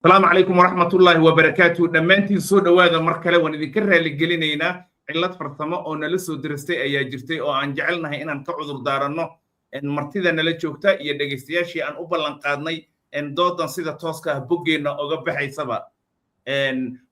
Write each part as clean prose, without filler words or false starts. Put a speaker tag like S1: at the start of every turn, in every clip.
S1: Asalaamu calaykum waraxmatullaahi wabarakaatu. Dhammaantiin soo dhowaada mar kale. Waan idinka raaligelinaynaa, cillad farsamo oo nala soo diristay ayaa jirtay oo aan jecelnahay inaan ka cudur daaranno martida nala joogta iyo dhegaystayaashii aan u ballan qaadnay doodan sida tooska ah boggeenna oga baxaysaba.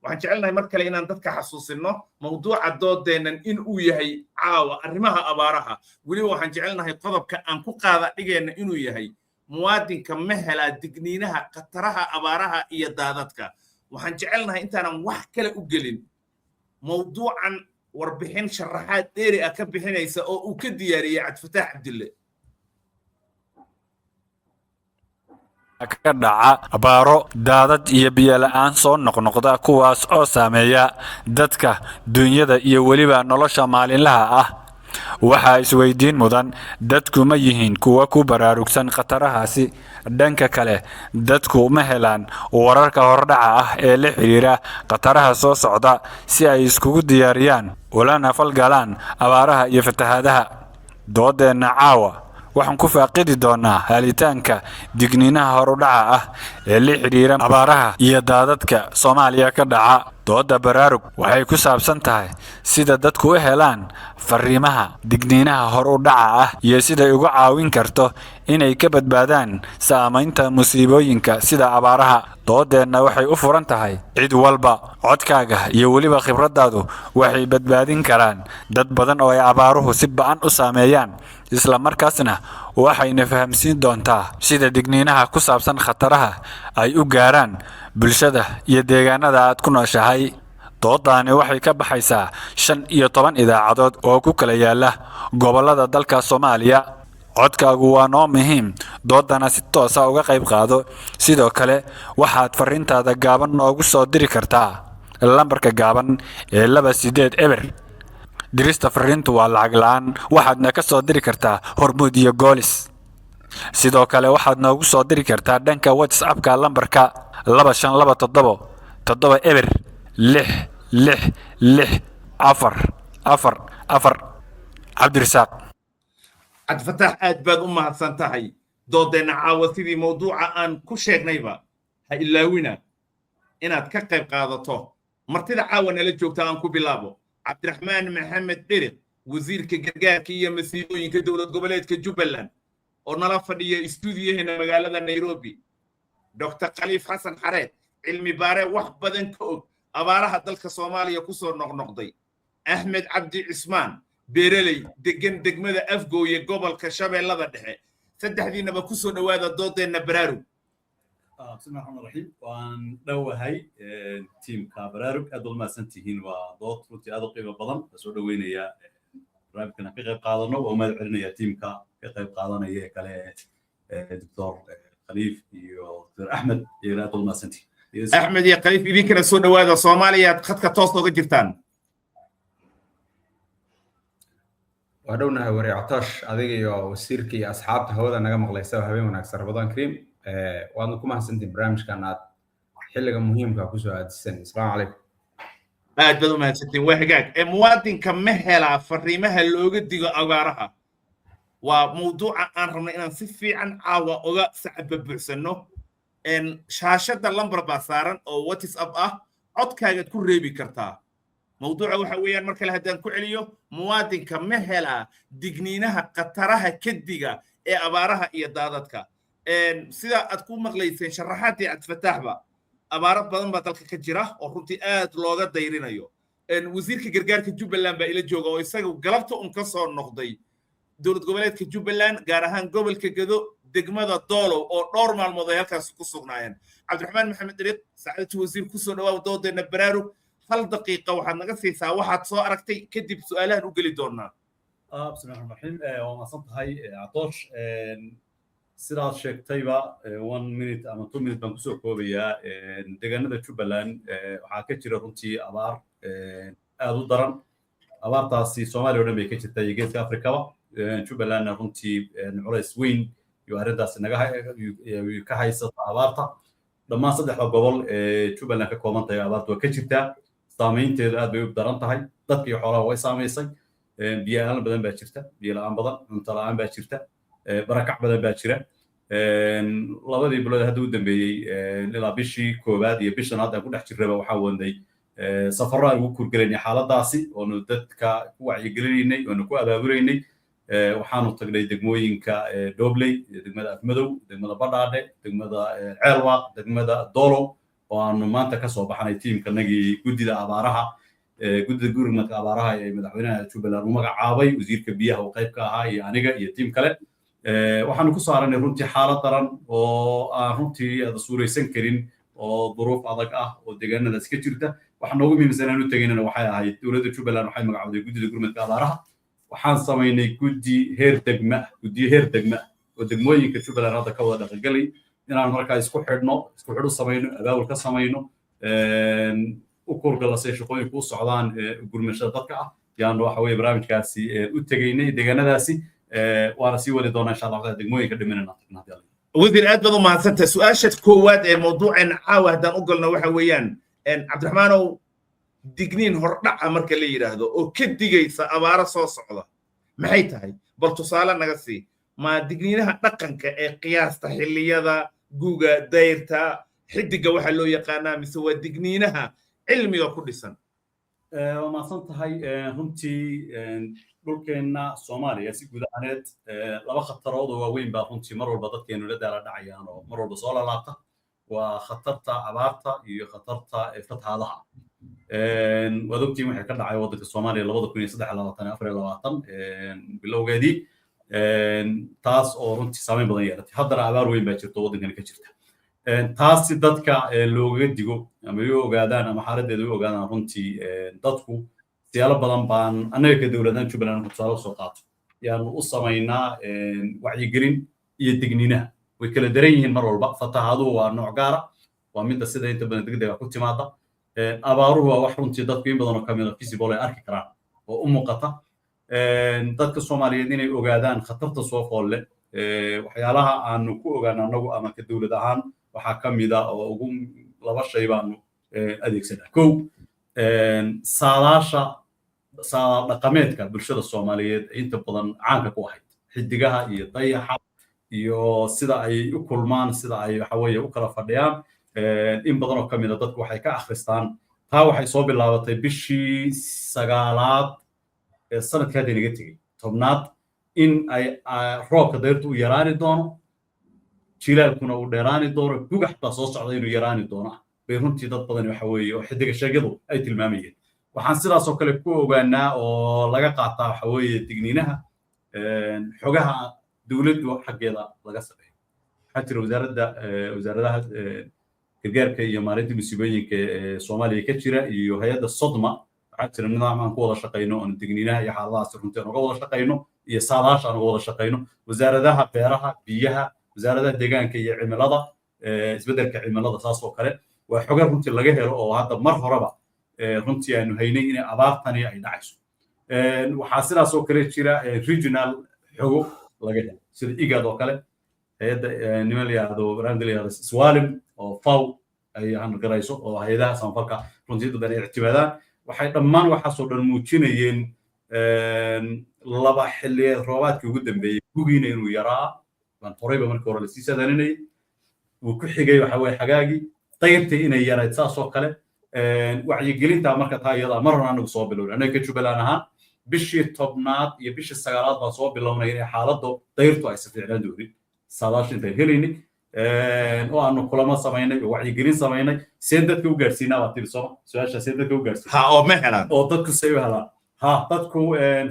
S1: Waxaan jecelnahay mar kale inaan dadka xasuusinno mawduuca doodeennan in uu yahay caawa arrimaha abaaraha. Weliba waxaan jecelnahay qodobka aan ku qaada dhigeenna inuu yahay muwaadinka ma helaa digniinaha khataraha abaaraha iyo daadadka. Waxaan jecelnahay intaanan wax kale u gelin mawduucan warbixin sharaxaad dheeri ah ka bixinaysa oo uu ka diyaariyey Cabdifataax Cabdille.
S2: Ka dhaca abaaro, daadad iyo biyola'aan soo noqnoqda, kuwaas oo saameeya dadka, dunyada iyo weliba nolosha maalinlaha ah. Waxaa isweydiin mudan, dadku ma yihiin kuwa ku baraarugsan khatarahaasi? Dhanka kale, dadku ma helaan wararka hordhaca ah ee la xiriira khataraha soo socda si ay iskugu diyaariyaan ulana falgalaan abaaraha iyo fatahaadaha? Doodeenna caawa waxaan ku faaqidi doonaa helitaanka digniinaha horudhaca ah ee la xidhiira abaaraha iyo daadadka Soomaaliya ka dhaca. Doodda Baraarug waxay ku saabsan tahay sida dadku u helaan fariimaha digniinaha horudhaca ah iyo siday uga caawin karto inay ka badbaadaan saamaynta musiibooyinka sida abaaraha. Doodeenna waxay u furan tahay cid walba. Codkaaga iyo weliba khibradaadu waxay badbaadin karaan dad badan oo ay abaaruhu si ba'an u saameeyaan, isla markaasna waxayna fahamsiin doontaa sida digniinaha ku saabsan khataraha ay u gaaraan bulshada iyo deegaanada aad ku nooshahay. Doodaani waxay ka baxaysaa 15 idaacadood oo ku kala yaala gobollada dalka Soomaaliya. Codkaagu waa noo muhiim, doodana si toosa uga qayb qaado. Sidoo kale waxaad fariintaada gaaban noogu soo diri kartaa lambarka gaaban ee 280. Dirista fariintu waa lacag la'aan, waxaadna ka soo diri kartaa Hormuud iyo Goolis. Sidoo kale waxaad noogu soo diri kartaa dhanka WhatsAppka lambarka 252770666444. Cabdirasaaq.
S1: Cabdifataax, aad baad u mahadsan tahay. Doodeenna caawa sidii mawduuca aan ku sheegnayba, ha ilaawina inaad ka qayb qaadato. Martida caawa nala joogta aan ku bilaabo. Cabdiraxmaan Maxamed Dhiriq, wasiirka gargaarka iyo masiibooyinka dowlad goboleedka Jubbaland oo nala fadhiya istuudiyaheena magaalada Nairobi, Dr Khaliif Xasan Xareed, cilmi baare wax badan ka og abaaraha dalka Soomaaliya ku soo noqnoqday, Axmed Cabdi Cismaan, beereley degan degmada Afgooye, gobolka Shabeellada Dhexe. Saddexdiinaba ku soo dhowaada doodeenna Baraarug.
S3: Bismillahi raxmaan raxiim. Waan dhowahay tiimka Baraarug, aad baad mahadsan tihiin. Waa dood runtii aad u qiimo badan. Waa soo dhoweynayaa barnaamijkan aan ka qayb qaadano. Waa u mahad celinaya tiimka ka qayb qaadanaya ee kale, Doctor Khaliif iyo Doctor Axmed, iyagana aad baad mahadsan tihiin.
S1: Axmed iyo Khaliif, idinkana soo dhowaada. Soomaaliya aad khadka toos ooga jirtaan.
S4: Waa dhownahay wari Catoosh, adiga iyo wasiirka iyo asxaabta hawada naga maqlaysa, habeen wanaagsan, Ramadaan kariim. Waadna ku mahadsantihin barnaamijkan aad xilliga muhiimka kusoo aadisan. Asalaamu calaykum.
S1: Aad baad u mahadsantiin. Waa hagaag. Muwaadinka ma helaa fariimaha looga digo abaaraha? Waa mawduuca aan rabnay inaan si fiican caawa uga sacbabuuxsanno. Shaashadda lambar baa saaran oo WhatsApp ah, codkaagaad ku reebi kartaa. Mawduuca waxa weeyaan, mar kale haddaan ku celiyo, muwaadinka ma helaa digniinaha khataraha kadiga ee abaaraha iyo daadadka? Sida aad ku maqlayseen sharaxaadii Cabdifataaxba, abaaro badan baa dalka ka jira oo runtii aad looga dayrinayo. Wasiirka gargaarka Jubbaland baa ila jooga oo isaga galabta un ka soo noqday dowlad goboleedka Jubbaland, gaar ahaan gobolka Gedo, degmada Doolow, oo dhowr maalmood ay halkaas ku sugnaayeen. Cabdiraxmaan Maxamed Dhiriq, sacaadatu wasiir, kusoo dhawaaw doodeenna Baraarug. Hal daqiiqa waxaad naga siisaa waxaad soo aragtay, kadib su'aalahan u geli doonaa.
S3: Bismillahi raxmaan raxiim. Waa mahadsan tahay, Catoosh. Sidaad sheegtayba, 1 minute ama 2 minute baan kusoo koobayaa. Deegaanada Jubbaland waxaa ka jira runtii abaar aad u daran. Abaartaasi Soomaaliya o dhan bay ka jirtaa iyo Geeska Afrikaba. Jubbalandna runtii culays weyn iyo arrintaasi naga ka haysata. Abaarta dhammaan saddexda gobol ee Jubbaland ka kooban tahay abaarta waa ka jirtaa, saameynteedu aad bay u daran tahay. Dadka iyo xoolaha way saamaysay. Biyo la'aan badan baa jirta, biyo la'aan badan, cunto la'aan baa jirta, barakac badan baa jira. 2dii bilood hadda u dambeeyey ilaa bishii koowaad iyo bishan hadda aan ku dhex jirraba, waxaa wadnay safarro aan ugu kurgelaynay xaaladaasi, oonu dadka ku wacyigelinaynay, oonu ku abaabulaynay. Waxaanu tagnay degmooyinka Dhobley, degmada Afmadow, degmada Badhaadhe, degmada Ceelwaaq, degmada Dolow, oo aanu maanta ka soo baxnay tiimkanagii guddida abaaraha, guddida gurmadka abaaraha ee madaxweynaha Jubbaland uu magacaabay, wasiirka biyaha uu qayb ka ahaa iyo aniga iyo tiim kale. Waxaanu ku saaranay runtii xaalad daran oo aan runtii aada suuraysan karin, oo duruuf adag ah oo deegaanadaas ka jirta. Waxa noogu muhiimsan aan u tegaynana waxay ahayd, dowladda Jubbaland waxay magacawday guddida gurmadka abaaraha. Waxaan samaynay guddi heer degma, guddiyo heer degma oo degmooyinka Jubbaland hadda ka wada dhaqangelay, inaan markaa isku xidhno, isku xidh u samayno, abaabul ka samayno, u kurgalasay shaqooyinku u socdaan gurmashada dadka ah. Yaanu waxa weye barnaamijkaasi u tegaynay deegaanadaasi, waana sii wadi doonaa, insha Allah, degmooyinka dhimanayna tagna haddii Alla.
S1: Wasiir, aad baad u mahadsantahay. Su-aasha koowaad ee mawduuceen caawa haddaan u galno waxa weeyaan, Cabdiraxmaanow, digniin hordhaca marka la yidhaahdo oo ka digaysa abaaro soo socda maxay tahay? Bal tusaale naga sii. Ma digniinaha dhaqanka ee qiyaasta xilliyada guga, dayrta, xidiga waxaa loo yaqaanaa, mise waa digniinaha cilmiga ku dhisan?
S3: Waa mahadsan tahay. Runtii dhulkeenna Soomaaliya si guud ahaaneed laba khatarood oo waaweyn baa runtii mar walba dadkeenu la daala dhacayaan oo mar walba soo lalaabta: waa khatarta abaarta iyo khatarta fatahaadaha. Waad ogtiin waxay ka dhacay waddanka Soomaaliya 2023, 24 bilowgeedii, taas oo runtii saameyn badan yeelatay. Haddana abaar weyn baa jirta waddankani ka jirta. Taas si dadka loogaga digo ama u ogaadaan ama xaaladdeeda u ogaadaan, runtii dadku siyaalo badan baan annaga ka dowladaan Jubbaland marka tusaale usoo qaato yaanu u samaynaa wacyigelin iyo digniinaha. Way kala daran yihiin mar walba. Fatahaaduhu waa nooc gaara, waa midda sida inta badan degdega ku timaada. Abaaruhu waa wax runtii dadku in badan oo kamid a visible ay arki karaan oo u muuqata. Dadka Soomaaliyeed inay ogaadaan khatarta soo foolle, waxyaalaha aanu ku ogaano annagu ama ka dowlad ahaan waxaa ka mid a oo ugu laba shay baanu adeegsanaa. Kow, saadaasha, saadaal dhaqameedka bulshada Soomaaliyeed inta badan caanka ku ahayd, xidigaha iyo dayaxa iyo sida ay u kulmaan, sida ay waxa weeye u kala fadhiyaan, in badan oo ka mid a dadku waxay ka akhristaan. Taa waxay soo bilaabatay bishii sagaalaad ee sanadkii hadda inaga tegey, 10aad, in ay roobka dayrtu u yaraani doono, jilaalkuna uu dheeraani doono, gugax baa soo socda inuu yaraani doono bay runtii dad badan waxa weeye oo xidiga sheegyadu ay tilmaamayeen. Waxaan sidaas oo kale ku ogaanaa oo laga qaataa waxa weeye digniinaha xogaha dowladdu xaggeeda laga sameeyo. Waxaa jira wasaaradda, wasaaradaha gargaarka iyo maareynta musiibooyinka ee Soomaaliya ka jira iyo hay-adda SODMA. Waxaa jira nidaam aan ku wada shaqayno oon digniinaha iyo xaaladahaasi runtii aan uga wada shaqayno iyo saadaasha aan uga wada shaqayno. Wasaaradaha beeraha, biyaha, wasaaradaha deegaanka iyo cimilada, isbeddelka cimilada, saas oo kale waa xoga runtii laga helo oo hadda mar horeba runtii aanu haynay inay abaartani ay dhacayso. Waxaa sidaas oo kale jira regional xogo laga helo, sida IGAD oo kale, hay-adda niman la yidhaahdo, barnaamij la yidhahdo SWALIM oo FAO ay hangarayso, oo hay-adaha samafalka runtii dad ay ictimaadaan. Waxay dhammaan waxaasoo dhan muujinayeen laba xilliyeed roobaadkii ugu dambeeyey, gugiina inuu yaraa baan horeyba markii hore lasii saadaalinayay, wuu ku xigay waxa weye xagaagii, dayrtii inay yarayd saas oo kale. Wacyigelinta marka taa iyada mar hore anagu soo bilownay, anaga ka Jubbaland ahaan bishii 10aad iyo bishii sagaalaad baan soo bilownay inay xaaladdu dayrtu aysan fiicnaan doonin, saadaasha intaan helaynay oo aanu kulamo samaynay oo wacyigelin samaynay. Seen dadka u gaadhsiinaa baa tiri, sooma? Su-aasha seen dadka u gaadhsiina
S1: Ha, oo ma helaan?
S3: Oo dadku say u helaan? Ha, dadku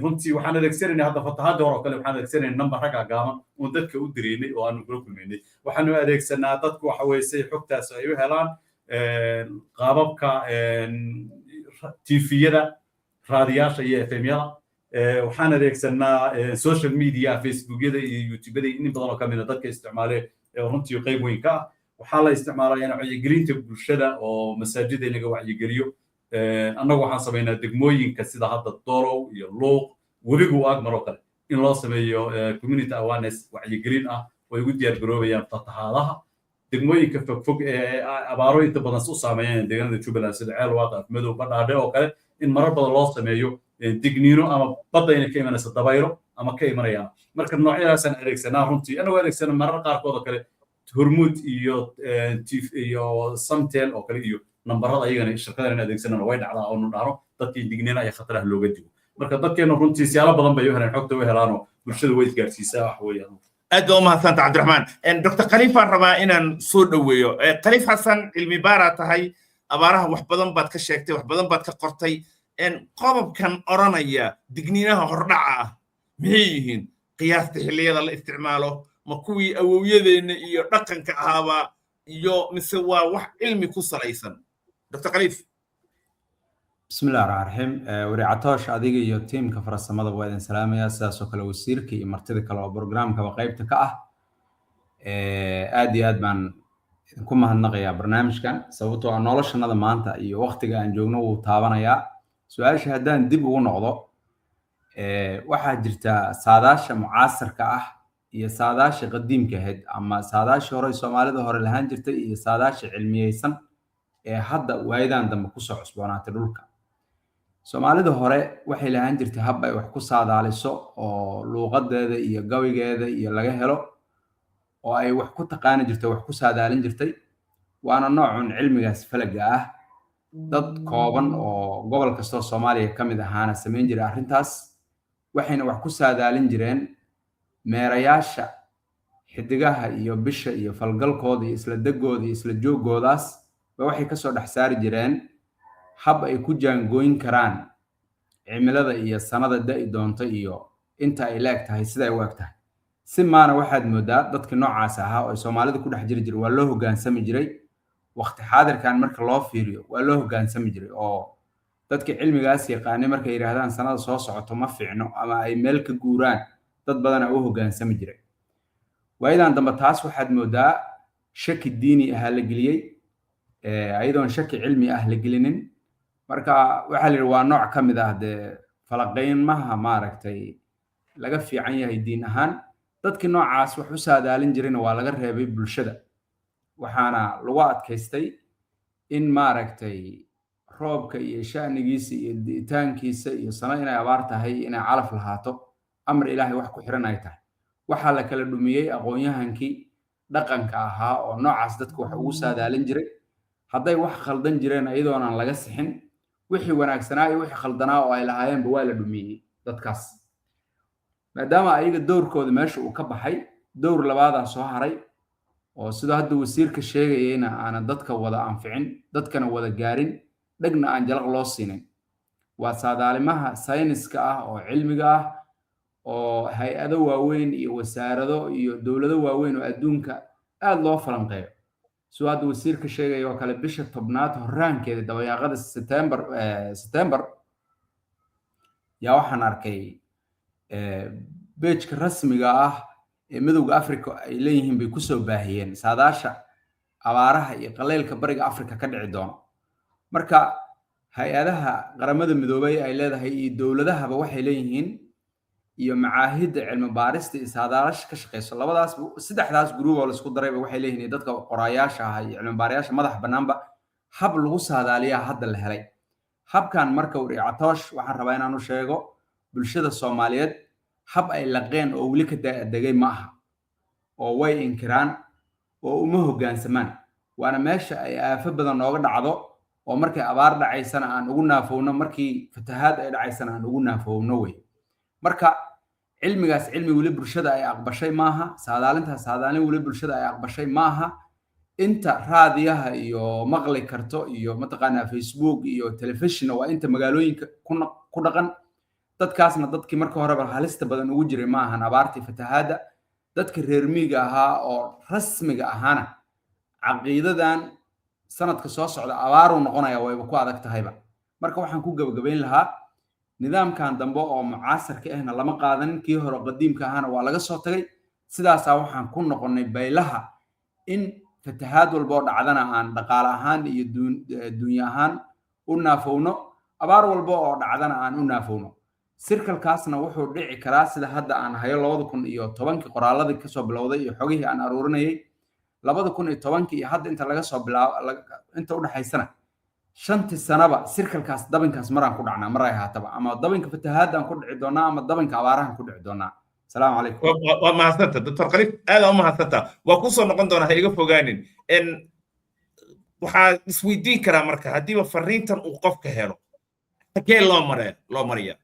S3: runtii waxaan adeegsanaynay hadda fatahaadii hore oo kale, waxaan adeegsanaynay number ragga gaaban oon dadka u direynay oo aanu kula kulmaynay. Waxaanu adeegsanaa dadku waxa weye say xogtaas ay u helaan qaababka TV-yada, raadiyaasha iyo FM-yada. Waxaan adeegsanaa social media, Facebookyada iyo YouTubada, in badan oo kamid a dadka isticmaale runtii qayb weyn ka ah. Waxaa la isticmaalaa yana wacyigelinta bulshada oo masaajida in laga wacyigeliyo. Annagu waxaan samaynaa degmooyinka sida hadda Dolow iyo Luuq, webigu ag maroo kale, in loo sameeyo community awareness, wacyigelin ah oo ay ugu diyaar garoobayaan fatahaadaha. Degmooyinka fogfog ee abaaro inta badan u saameeyaan deegaanada Jubbaland, sida Ceelwaaq, Afmadow, Badhaadhe oo kale, in marar badan loo sameeyo digniino ama badda inay ka imanayso dabaylo. Ama ka imanayaan. Marka noocyadaasaan adeegsanaa runtii, anagoo adeegsana marar qaarkood oo kale Hormuud iyo Samtel oo kale iyo nambarada ayagana shirkadahan in adeegsanana way dhacdaa, oonu dhahno dadkii digniina iyo khataraha looga digo. Marka dadkeenu runtii siyaalo badan bay u helaan xogta, u helaanoo bulshada way isgaarsiisaa wax weeyaan.
S1: Aad baa umahadsanta, Cabdiraxmaan. Dr Khaliifaan rabaa inaan soo dhoweeyo. Khaliif Xasan, cilmi baaraa tahay, abaaraha wax badan baad ka sheegtay, wax badan baad ka qortay. Qodobkan odhanaya digniinaha hordhaca ah maxay yihiin? Qiyaasta xilliyada la isticmaalo ma kuwii awowyadeenna iyo dhaqanka ahaaba iyo mise waa wax cilmi ku salaysan, Dr Khaliif?
S4: Bismillahi raxmaan raxiim. Wari Catoosh, adiga iyo tiimka farsamada waa idin salaamayaa, sidaas oo kale wasiirka iyo martida kale oo programkaba qaybta ka ah. Aad iyo aad baan idinku mahadnaqayaa barnaamijkan, sababtoo ah noloshanada maanta iyo waqtiga aan joogno wuu taabanayaa. Su-aasha haddaan dib ugu noqdo, waxaa jirta saadaasha mucaasirka ah iyo saadaasha qadiimka ahayd, ama saadaashii hore Soomaalida hore lahaan jirtay iyo saadaasha cilmiyeysan ee hadda waayadan dambe kusoo cusboonaatay dhulka. Soomaalida hore waxay lahaan jirtay hab ay wax ku saadaaliso oo luuqadeeda iyo gawigeeda iyo laga helo, oo ay wax ku taqaani jirtay, wax ku saadaalin jirtay, waana noocun cilmigaas falaga ah. Dad kooban oo gobol kastoo Soomaaliya ka mid ahaana samayn jiray arrintaas, waxayna wax ku saadaalin jireen meerayaasha xidigaha iyo bisha iyo falgalkooda iyo isla degooda iyo isla joogoodaas ba. Waxay kasoo dhex saari jireen hab ay ku jaangooyn karaan cimilada iyo sanada da'i doonta iyo inta ay leeg tahay, sida ay u eg tahay. Si maana waxaad moodaa dadka noocaas ahaa oo ay Soomaalida ku dhex jiri jiray waa loo hoggaansami jiray. Waqti xaadirkan marka loo fiiriyo, waa loo hoggaansami jiray, oo dadka cilmigaas yaqaanay markay yidhaahdaan sanada soo socoto ma fiicno ama ay meel ka guuraan, dad badanaa u hoggaansami jiray. Waayadan dambe taas waxaad moodaa shaki diini ahaa la geliyey, ayadoon shaki cilmi ah la gelinin. Marka waxaa la yidhi waa nooc ka mid ah dee falaqaynmaha maaragtay laga fiican yahay diin ahaan. Dadkii noocaas wax u saadaalin jirayna waa laga reebay bulshada, waxaana lagu adkaystay in maaragtay roobka iyo sha'nigiisa iyo di'itaankiisa iyo sano inay abaar tahay, inay calaf lahaato, amar Ilaahay wax ku xiran ay tahay. Waxaa la kala dhumiyey aqoon-yahankii dhaqanka ahaa oo noocaas dadka wax ugu saadaalin jiray. Hadday wax khaldan jireen, iyadoonaan laga sixin, wixii wanaagsanaa iyo wixii khaldanaa oo ay lahaayeenba waa la dhumiyey dadkaas. Maadaama ayaga dowrkooda meesha uu ka baxay, dowr labaadaa soo haray, oo sidoo hadda wasiirka sheegayeyna aanan dadka wada anficin, dadkana wada gaarin, dhegna aan jalaq loo siinin, waa saadaalimaha sayniska ah oo cilmiga ah, oo hay-ado waaweyn iyo wasaarado iyo dowlado waaweyn oo adduunka aada loo falanqeeyo. Sidoo hadda wasiirka sheegaya oo kale, bisha 10aad horraankeeda, dabayaaqada September yaa waxaan arkay page-ka rasmiga ah ee Midowda Africa ay leeyihiin bay kusoo baahiyeen saadaasha abaaraha iyo qaleylka Bariga Africa ka dhici doono. Marka hay-adaha Qaramada Midoobay ay leedahay iyo dowladahaba waxay leeyihiin iyo macaahidda cilmi baarista iyo saadaasha ka shaqeyso, labadaas saddexdaas group oo laisku darayba waxay leeyihiin, dadka qoraayaasha ah iyo cilmi baarayaasha madaxa bannaanba, hab lagu saadaaliyaa hadda la helay. Habkan marka, wari Catoosh, waxaan rabaa inaan u sheego bulshada Soomaaliyeed, hab ay laqeen oo weli ka degay ma aha, oo way inkiraan oo uma hoggaansamaan. Waana meesha ay aafo badan nooga dhacdo, oo markay abaar dhacaysana aan ugu naafowno, markii fatahaad ay dhacaysana aan ugu naafowno wey. Marka cilmigaas cilmi weli bulshada ay aqbashay maaha, saadaalintaas saadaalin weli bulshada ay aqbashay maaha. Inta raadiyaha iyo maqli karto iyo mataqaanaa Facebook iyo telefishina waa inta magaalooyinka ku dhaqan. Dadkaasna dadkii marka horeba halista badan ugu jiray ma ahan abaartii fatahaadda. Dadka reer miyiga ahaa oo rasmiga ahaana caqiidadan sanadka soo socda abaaruu noqonaya wayba ku adag tahayba. Marka waxaan ku gabagabayn lahaa, nidaamkan dambe oo mucaasirka ahna lama qaadanin, kii hore qadiimka ahaana waa laga soo tagay. Sidaasaa waxaan ku noqonnay baylaha, in fatahaad walba oo dhacdana aan dhaqaale ahaan iyo duunyo ahaan u naafowno, abaar walba oo dhacdana aan u naafowno. Sirkalkaasna wuxuu dhici karaa, sida hadda aan hayo 2010-kii qoraaladii kasoo bilowday iyo xogihii aan aruurinayay 2010-kii iyo hadda inta laga soo bilaabo, inta udhexaysana. Shantii sanaba sirkalkaas dabinkaas maraan ku dhacnaa, mar ay ahaataba, ama dabinka fatahaadaan ku dhici doonaa ama dabinka abaarahan ku dhici doonaa. Asalaamu calaykum.
S1: Waa mahadsanta, Doctor Khaliif, aad u mahadsanta. Waa kusoo noqon doonaa, ha iga fogaanin. Waxaa isweydiin karaa marka, haddiiba fariintan uu qofka helo, xagee loo maree loo mariya?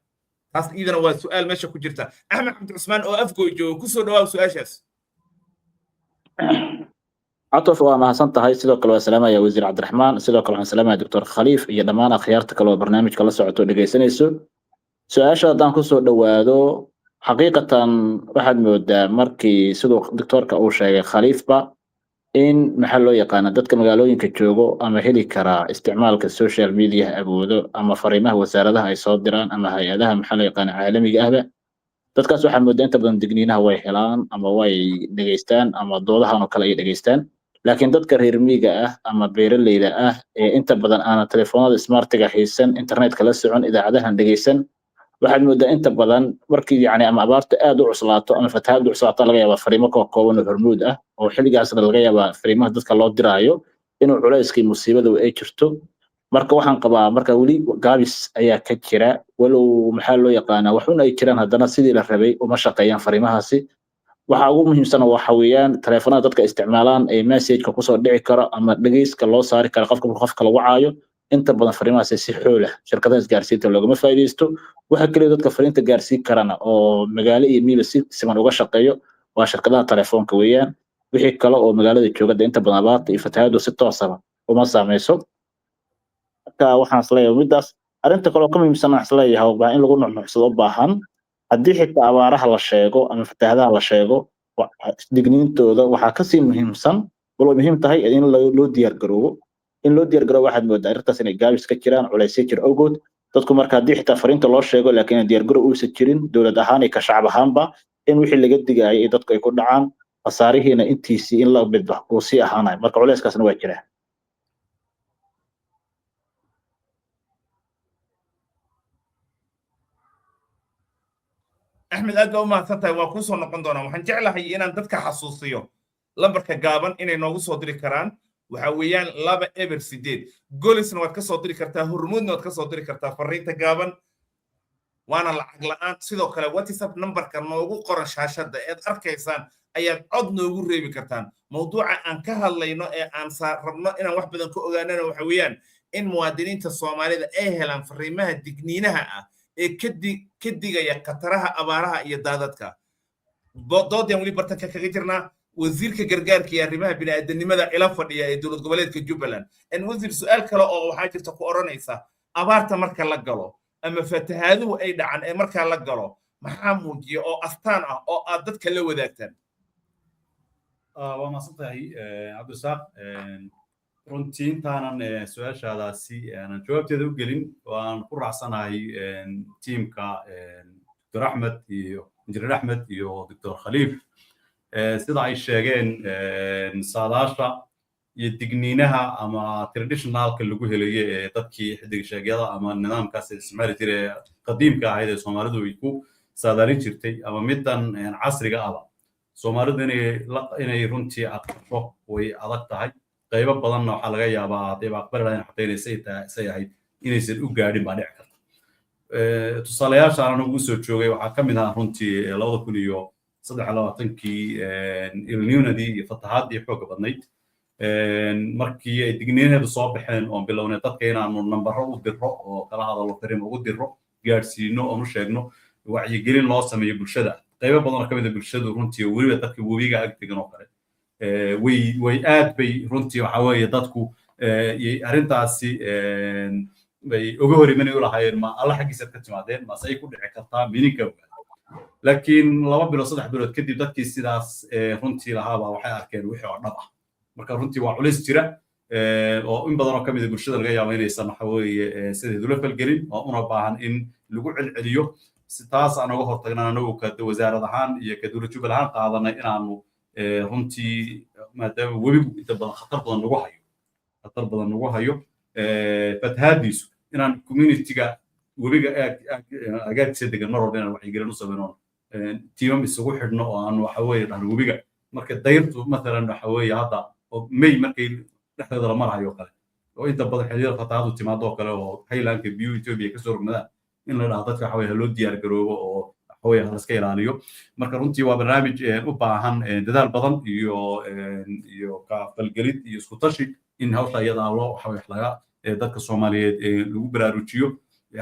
S1: Taas iyadana waa su'aal meesha ku jirta. Axmed Cabdi Cusmaan oo Afgooy joogo, kusoo dhawaaw su-aashaas.
S5: Catof, waa mahadsan tahay. Sidoo kale waa salaamaya Wasiir Cabdiraxmaan, sidoo kale waxaan salaamaya Doctor Khaliif iyo dhammaan akhyaarta kale oo barnaamijka la socoto o dhegeysanayso. Su-aasha haddaan kusoo dhowaado, xaqiiqatan waxaad moodaa markii siduu doctorka uu sheegay Khaliifba in maxaa loo yaqaana dadka magaalooyinka joogo ama heli karaa isticmaalka social media awoodo ama fariimaha wasaaradaha ay soo diraan ama hay-adaha maxaa loo yaqaana caalamiga ahba, dadkaas waxaa moodaa inta badan digniinaha way helaan ama way dhegeystaan ama doodahan oo kale ay dhegeystaan. Laakiin dadka reer miyiga ah ama beeraleyda ah ee inta badan aanan telefoonada smartiga haysan, internetka la socon, idaacadahan dhegeysan, waxaad moodaa inta badan markii yacni ama abaarta aad u cuslaato ama fatahaad u cuslaato, laga yaabaa fariimo koo kooban oo hormuud ah oo xilligaasna laga yaabaa fariimaha dadka loo diraayo inuu culayskii musiibada ay jirto. Marka waxaan qabaa marka weli gaabis ayaa ka jira, walow maxaa loo yaqaanaa waxun ay jiraan, haddana sidii la rabay uma shaqeeyaan fariimahaasi. Waxa ugu muhiimsan waxa weeyaan taleefanada dadka isticmaalaan ee message-ka kusoo dhici karo ama dhegeyska loo saari karo qofka marka qofka lagu caayo, inta badan fariimahaasi si xoola shirkadaha isgaarsiinta loogama faa'iidaysto. Waxa kaliya dadka fariinta gaarsiin karana oo magaalo iyo miyiba si siman uga shaqeeyo waa shirkadaha telefoonka weeyaan. Wixii kale oo magaalada jooga dee inta badan abaarta iyo fatahaadu si toosaba uma saameyso. Marka waxaan isleeyahay midaas. Arrinta kale oo ka muhiimsan waxaan isleeyahay waa in lagu nuxnuxsado u baahan, haddii xitaa abaaraha la sheego ama fatahaadaha la sheego, digniintooda waxaa kasii muhiimsan, bal way muhiim tahay in loo diyaar garoobo. In loo diyaar garoobo waxaad moodaa arrintaas inay gaabis ka jiraan, culaysyo jir awgood. Dadku marka haddii xitaa fariinta loo sheego laakiin diyaar garow uusan jirin dowlad ahaan iyo ka shacab ahaanba, in wixii laga digaayay ee dadku ay ku dhacaan, khasaarihiina intiisii in la midba uu sii ahaanayo. Marka culayskaasna waa jiraa.
S1: Axmed, aad baa u mahadsan tahay. Waa kuu soo noqon doonaa. Waxaan jeclahay inaan dadka xasuusiyo lambarka gaaban inay noogu soo diri karaan. Waxa weeyaan 208. Golisna waad ka soo diri kartaa, Hormuudna waad ka soo diri kartaa fariinta gaaban, waana lacag la'aan. Sidoo kale WhatsApp nambarka noogu qoran shaashadda eed arkaysaan ayaad cod noogu reebi kartaan. Mawduuca aan ka hadlayno ee aan rabno inaan wax badan ka ogaanana waxa weeyaan in muwaadiniinta Soomaalida ay helaan fariimaha digniinaha ah ee ka digaya khataraha abaaraha iyo daadadka. Doodyan weli bartanka kaga jirnaa. Wasiirka gargaarka iyo arrimaha bini'aadanimada ila fadhiya ee dowlad goboleedka Jubbaland. Wasiir, su-aal kale oo waxaa jirta ku odhanaysa: abaarta marka la galo ama fatahaaduhu ay dhacan ee markaa la galo, maxaa muujiya oo astaan ah oo aad dadka la wadaagtaan?
S3: Waa mahadsan tahay, Cabdirasaaq. Runtii intaanan su-aashaadaasi aanan jawaabteeda u gelin, waan ku raacsanahay tiimka Dr Axmed iyo Injineer Axmed iyo Dr Khaliif sida ay sheegeen. Saadaasha iyo digniinaha ama traditionalka lagu helaye ee dadkii xidig sheegyada ama nidaamkaas isticmaali jiray ee qadiimka ahayd ee Soomaalidu ay ku saadaalin jirtay ama midan casriga ahba, Soomaalidu inay runtii aqbasho way adag tahay. Qaybo badanna waxaa laga yaabaa haddayba aqbali lahayn xataa inay say ahayd inaysan u gaadhin baa dhici karta. Tusaalayaasha aan ugu soo joogay waxaa ka mid ahaa runtii 2023-kii El Niñodii iyo fatahaadii xoogga badnayd. Markii ay digniinaheedu soo baxeen oon bilownay dadka inaanu nambaro u dirro oo kala hadallo, fariin ugu dirro, gaadhsiino oon u sheegno, wacyigelin loo sameeyo bulshada, qaybo badan oo ka mid a bulshadu runtii, weliba dadka webiga ag degan oo kale, way aad bay runtii waxa weeye dadku arrintaasi bay uga hor imanay u lahaayeen: ma Alla xaggiisaad ka timaadeen? Mase ay ku dhici kartaa mininka ogaada? Laakiin 2 bilood, 3 bilood kadib dadkii sidaas runtii lahaaba waxay arkeen wixii oo dhab ah. Marka runtii waa culays jira oo in badan oo ka mid a bulshada laga yaabo inaysan waxa weeye sideed ula falgelin oo una baahan in lagu celceliyo. Si taas aan uga hortagnaan, anagu ka wasaarad ahaan iyo ka dowlad Jubbaland ahaan qaadanay inaanu runtii, maadaama webigu inta badan khatar badan nagu hayo fatahaadiisu, inaan communityga webiga agaagtiisa degan mar walba inaan wacyigelin u samayno, tiimam isugu xidhno oo aan waxa weeye dhahno webiga marka dayrtu mathalan waxa weeye hadda oo May markay dhexdeeda la marahayo kale. Oo inta badan xilliyada fatahaadu timaado oo kale oo highlandka biyo Ethiopia kasoo rogmadaan, in la dhaho dadka waxa weye ha loo diyaar garoobo oo waxa weye ha laska ilaaliyo. Marka runtii waa barnaamij u baahan dadaal badan iyo ka falgelid iyo isku tashi in hawsha iyadaa loo waxa weye laga dadka Soomaaliyeed lagu baraarujiyo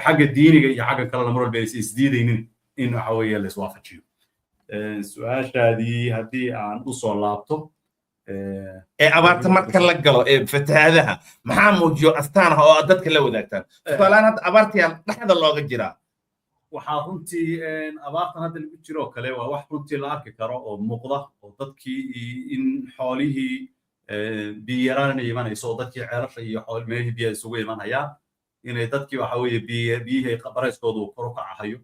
S3: xagga diiniga iyo xagga kalena, mar walba aysan isdiidaynin in waxa weeye la iswaafajiyo. Su-aashaadii haddii aan usoo laabto,
S1: Ee abaarta marka la galo ee fatahaadaha, maxaa muujiyo astaan ah oo aad dadka la wadaagtaan? Tusaalehaan, hadda abaartiyaa dhexda looga jiraa.
S3: Waxaa runtii abaartan hadda lagu jiro oo kale waa wax runtii la arki karo oo muuqda, oo dadkii in xoolihii biyo yaraan inay imanayso, oo dadkii ceelasha iyo meelihii biyaha isugu imanayaan, inay dadkii waxa weeye biyihii barayskoodu kor u kacahayo,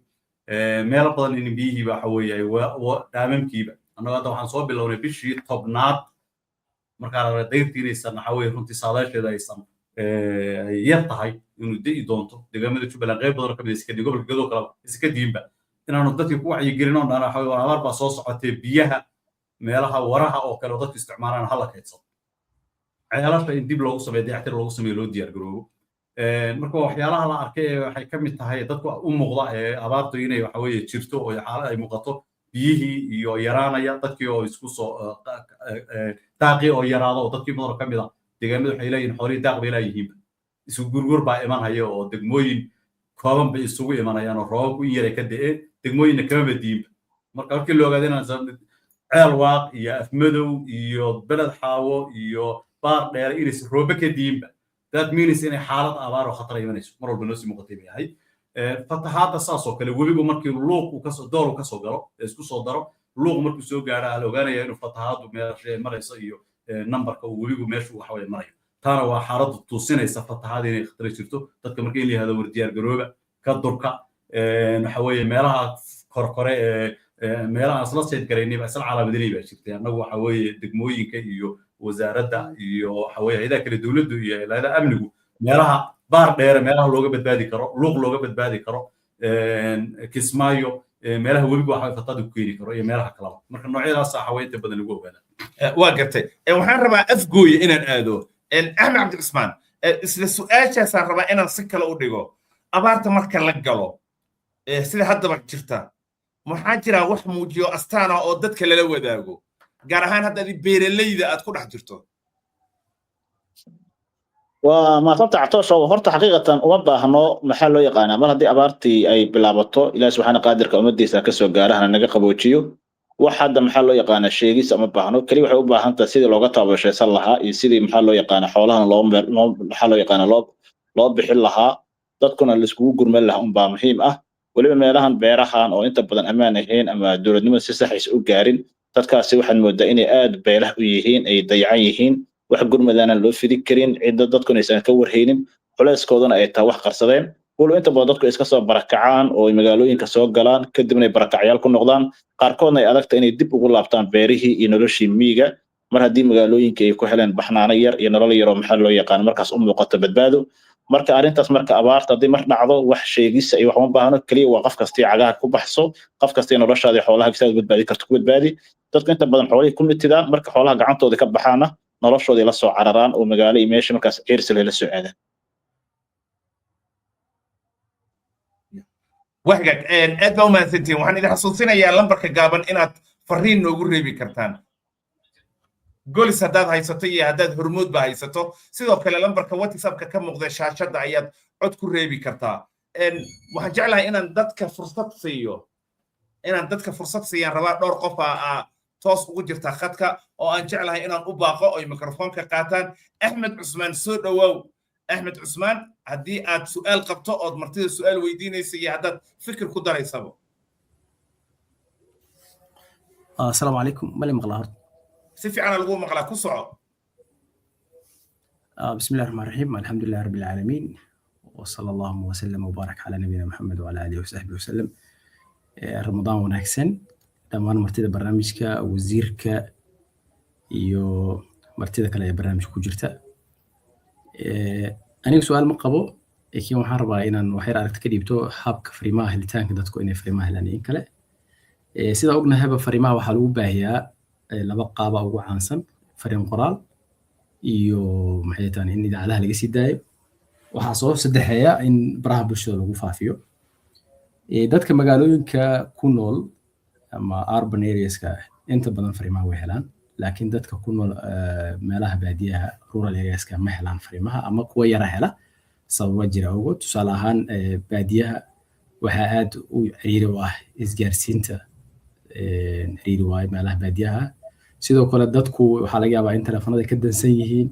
S3: meelo badan in biyihiiba waxa weeye ay dhaamamkiiba. Annagu hadda waxaan soo bilownay bishii 10aad, markaa la dayrtii inaysan waxa weeye runtii saadaasheeda aysan ay yar tahay inuu di'i doonto deegaamada Jubbaland qayb badan oo kamid ah, iska gobolka Gedo kale iska diinba, inaanu dadkii ku wacyigelin oo dhan waxa weeye abaar baa soo socotee, biyaha meelaha waraha oo kale oo dadku isticmaalaan hala kaydsado, ceelasha in dib loogu sameeyo, dayactir loogu sameeyo, loo diyaar garoobo. Marka waxyaalaha la arkay ee waxay ka mid tahay dadku u muuqda ee abaartu inay waxa weeye jirto oo xaalad ay muuqato, biyihii iyo yaraanaya, dadkii oo isku soo daaqii oo yaraado, oo dadkii badan oo ka mid ah deegaamada waxay leeyihiin xoolihii daaq bay leeyihiinba, isu gurgur baa imanhaya oo degmooyin kooban bay isugu imanayaan oo roobabku in yaray ka da'een, degmooyinna kamaba diinba. Marka markii la ogaado inaan Ceel Waaq iyo Afmadow iyo Beled Xaawo iyo Baar Dheere inaysan roobe ka diinba, that means inay xaalad abaar oo khatar imanayso mar walba noo sii muuqatay bay ahayd. Fatahaadda saas oo kale, webigu markii luuq uu kasoo dool uu kasoo galo ee isku soo daro, luuq markuu soo gaaro, la ogaanaya inuu fatahaaddu meesha marayso iyo nambarka uu webigu meeshu waxa weye marayo. Taana waa xaaladdu tusinaysa fatahaad inay khatar jirto. Dadka marka in la yihahdo war diyaar garooba, ka durka, waxa weeye meelaha korkore ee meelaha aan isla seed garaynay baa isla calaamadinay baa jirtay. Annagu waxa weeye degmooyinka iyo wasaaradda iyo waxa weeye hay'adaha kale dowladdu iyo hay'adaha amnigu, meelaha Baar Dheere meelaha looga badbaadi karo, Luuq looga badbaadi karo, Kismaayo meelaha webigu waxa fatahaadu ku keeni karo iyo meelaha kalaba. Marka noocyadaas waxa weye inta badan lagu ogaada.
S1: Waa gartay. Waxaan rabaa Afgooye inaan aado. Axmed Cabdi Cusmaan, isla su-aashaasaan rabaa inaan si kale u dhigo. Abaarta marka la galo, sida haddaba jirta, maxaa jira wax muujiyo astaan ah oo dadka lala wadaago, gaar ahaan hadda adi beeralayda aad ku dhex jirto?
S5: Waa maasanta, Catoosho. Horta xaqiiqatan uma baahno, maxaa loo yaqaanaa, mar haddii abaartii ay bilaabato, Ilaah subxaana qaadirka ummadiisa kasoo gaarahana naga qaboojiyo. Wax hadda, maxaa loo yaqaanaa, sheegis uma baahno. Keli waxay u baahan tahay sidii looga taabashaysan lahaa iyo sidii, maxaa loo yaqaanaa, xoolahana loo, maxaa loo yaqaanaa, loo bixin lahaa, dadkuna laiskugu gurman lahaa unbaa muhiim ah. Weliba meelahan beerahan oo inta badan ammaan ahayn ama dowladnimada si saxaysa u gaarin, dadkaasi waxaad moodaa inay aad beelah u yihiin, ay dayacan yihiin, wax gurmadaanan loo fidi karin, cidda dadkuna aysan ka warhaynin, culeyskoodana ay tahay wax qarsadeen. Walow inta badan dadku iska soo barakacaan oo ay magaalooyinka soo galaan, kadibna ay barakacyaal ku noqdaan, qaarkoodna ay adagta inay dib ugu laabtaan beerihii iyo noloshii miyiga, mar haddii magaalooyinka ay ku heleen baxnaano yar iyo nolol yar oo, maxaa loo yaqaan, markaas u muuqato badbaado. Marka arrintaas, marka abaarta haddii mar dhacdo, wax sheegisa iyo wax uma baahno. Keliya waa qof kastii cagaha ku baxso, qof kastii noloshaadii xoolaha sidaad badbaadi karto ku badbaadi. Dadku inta badan xoolihii ku mitidaan, marka xoolaha gacantooda ka baxaana noloshoodii la soo cararaan oo magaalo iyo meesha markaas ciirsi la soo aadaan.
S1: Wahgag, aad baa u mahadsantihiin. Waxaan idin xasuusinayaa lambarka gaaban inaad fariin noogu reebi kartaan, Golis haddaad haysato iyo haddaad Hormoodba haysato. Sidoo kale lambarka WhatsAppka ka muuqda shaashadda ayaad cod ku reebi kartaa. Waxaan jeclahay inaan dadka fursad siiyo, inaan dadka fursad siiyaan rabaa. Dhowr qof aa toos ugu jirta khadka oo aan jeclahay inaan u baaqo oy mikrofoonka qaataan. Axmed Cusmaan, soo dhowow. Axmed Cusmaan, haddii aad su'aal qabto ood martida su'aal weydiinaysa iyo haddaad fikir ku daraysaba.
S6: Asalaamu calaykum, mali maqlaa horta?
S1: Si fiicana lagu maqlaa, ku soco.
S6: بسم الله الرحمن الرحيم، الحمد لله رب العالمين، وصلى اللهم وسلم وبارك على نبينا محمد وعلى آله وصحبه وسلم. رمضان wanaagsan dhammaan martida barnaamijka, wasiirka iyo martida kale ee barnaamijka ku jirta. Aniga su-aal ma qabo, laakiin waxaan rabaa inaan waxyar aragti ka dhiibto habka fariimaha helitaanka, dadku inay fariimaha helaan iyo in kale. Sida ognahayba, fariimaha waxaa lagu baahiyaa laba qaaba ugu caansan: fariin qoraal Iyo maxay tahay in idaacadaha laga sii daayo. Waxaa soo saddexeeya in baraha bulshada lagu faafiyo. Dadka magaalooyinka ku nool ama urban areaska inta badan fariimaha way helaan, laakiin dadka ku nool meelaha baadiyaha, rural areaska, ma helaan fariimaha ama kuwa yara hela sababo jira awgood. Tusaale ahaan, baadiyaha waxaa aad u ciriiri u ah isgaarsiinta, ciriiri waaye meelaha baadiyaha. Sidoo kale dadku waxaa laga yaabaa in telefoonada ka dansan yihiin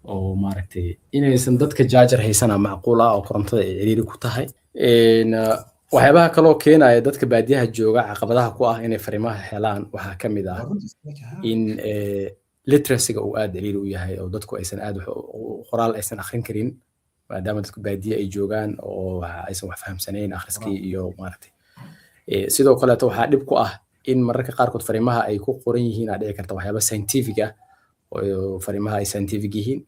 S6: oo maaragtay inaysan dadka jaajar haysana macquul ah oo korontada ay ciriiri ku tahay. Waxyaabaha kaloo keenaya dadka baadiyaha jooga caqabadaha ku ah inay fariimaha helaan waxaa ka mid ah in literacyga uu aad ciriiri u yahay oo dadku aysan aad qoraal aysan akhrin karin, maadaama dadku baadiye ay joogaan oo aysan wax fahamsanayn akhriskii iyo maaragtay. Sidoo kaleeto waxaa dhib ku ah in mararka qaarkood fariimaha ay ku qoran yihiin aa dhici karta waxyaaba scientific ah oo fariimaha ay scientific yihiin.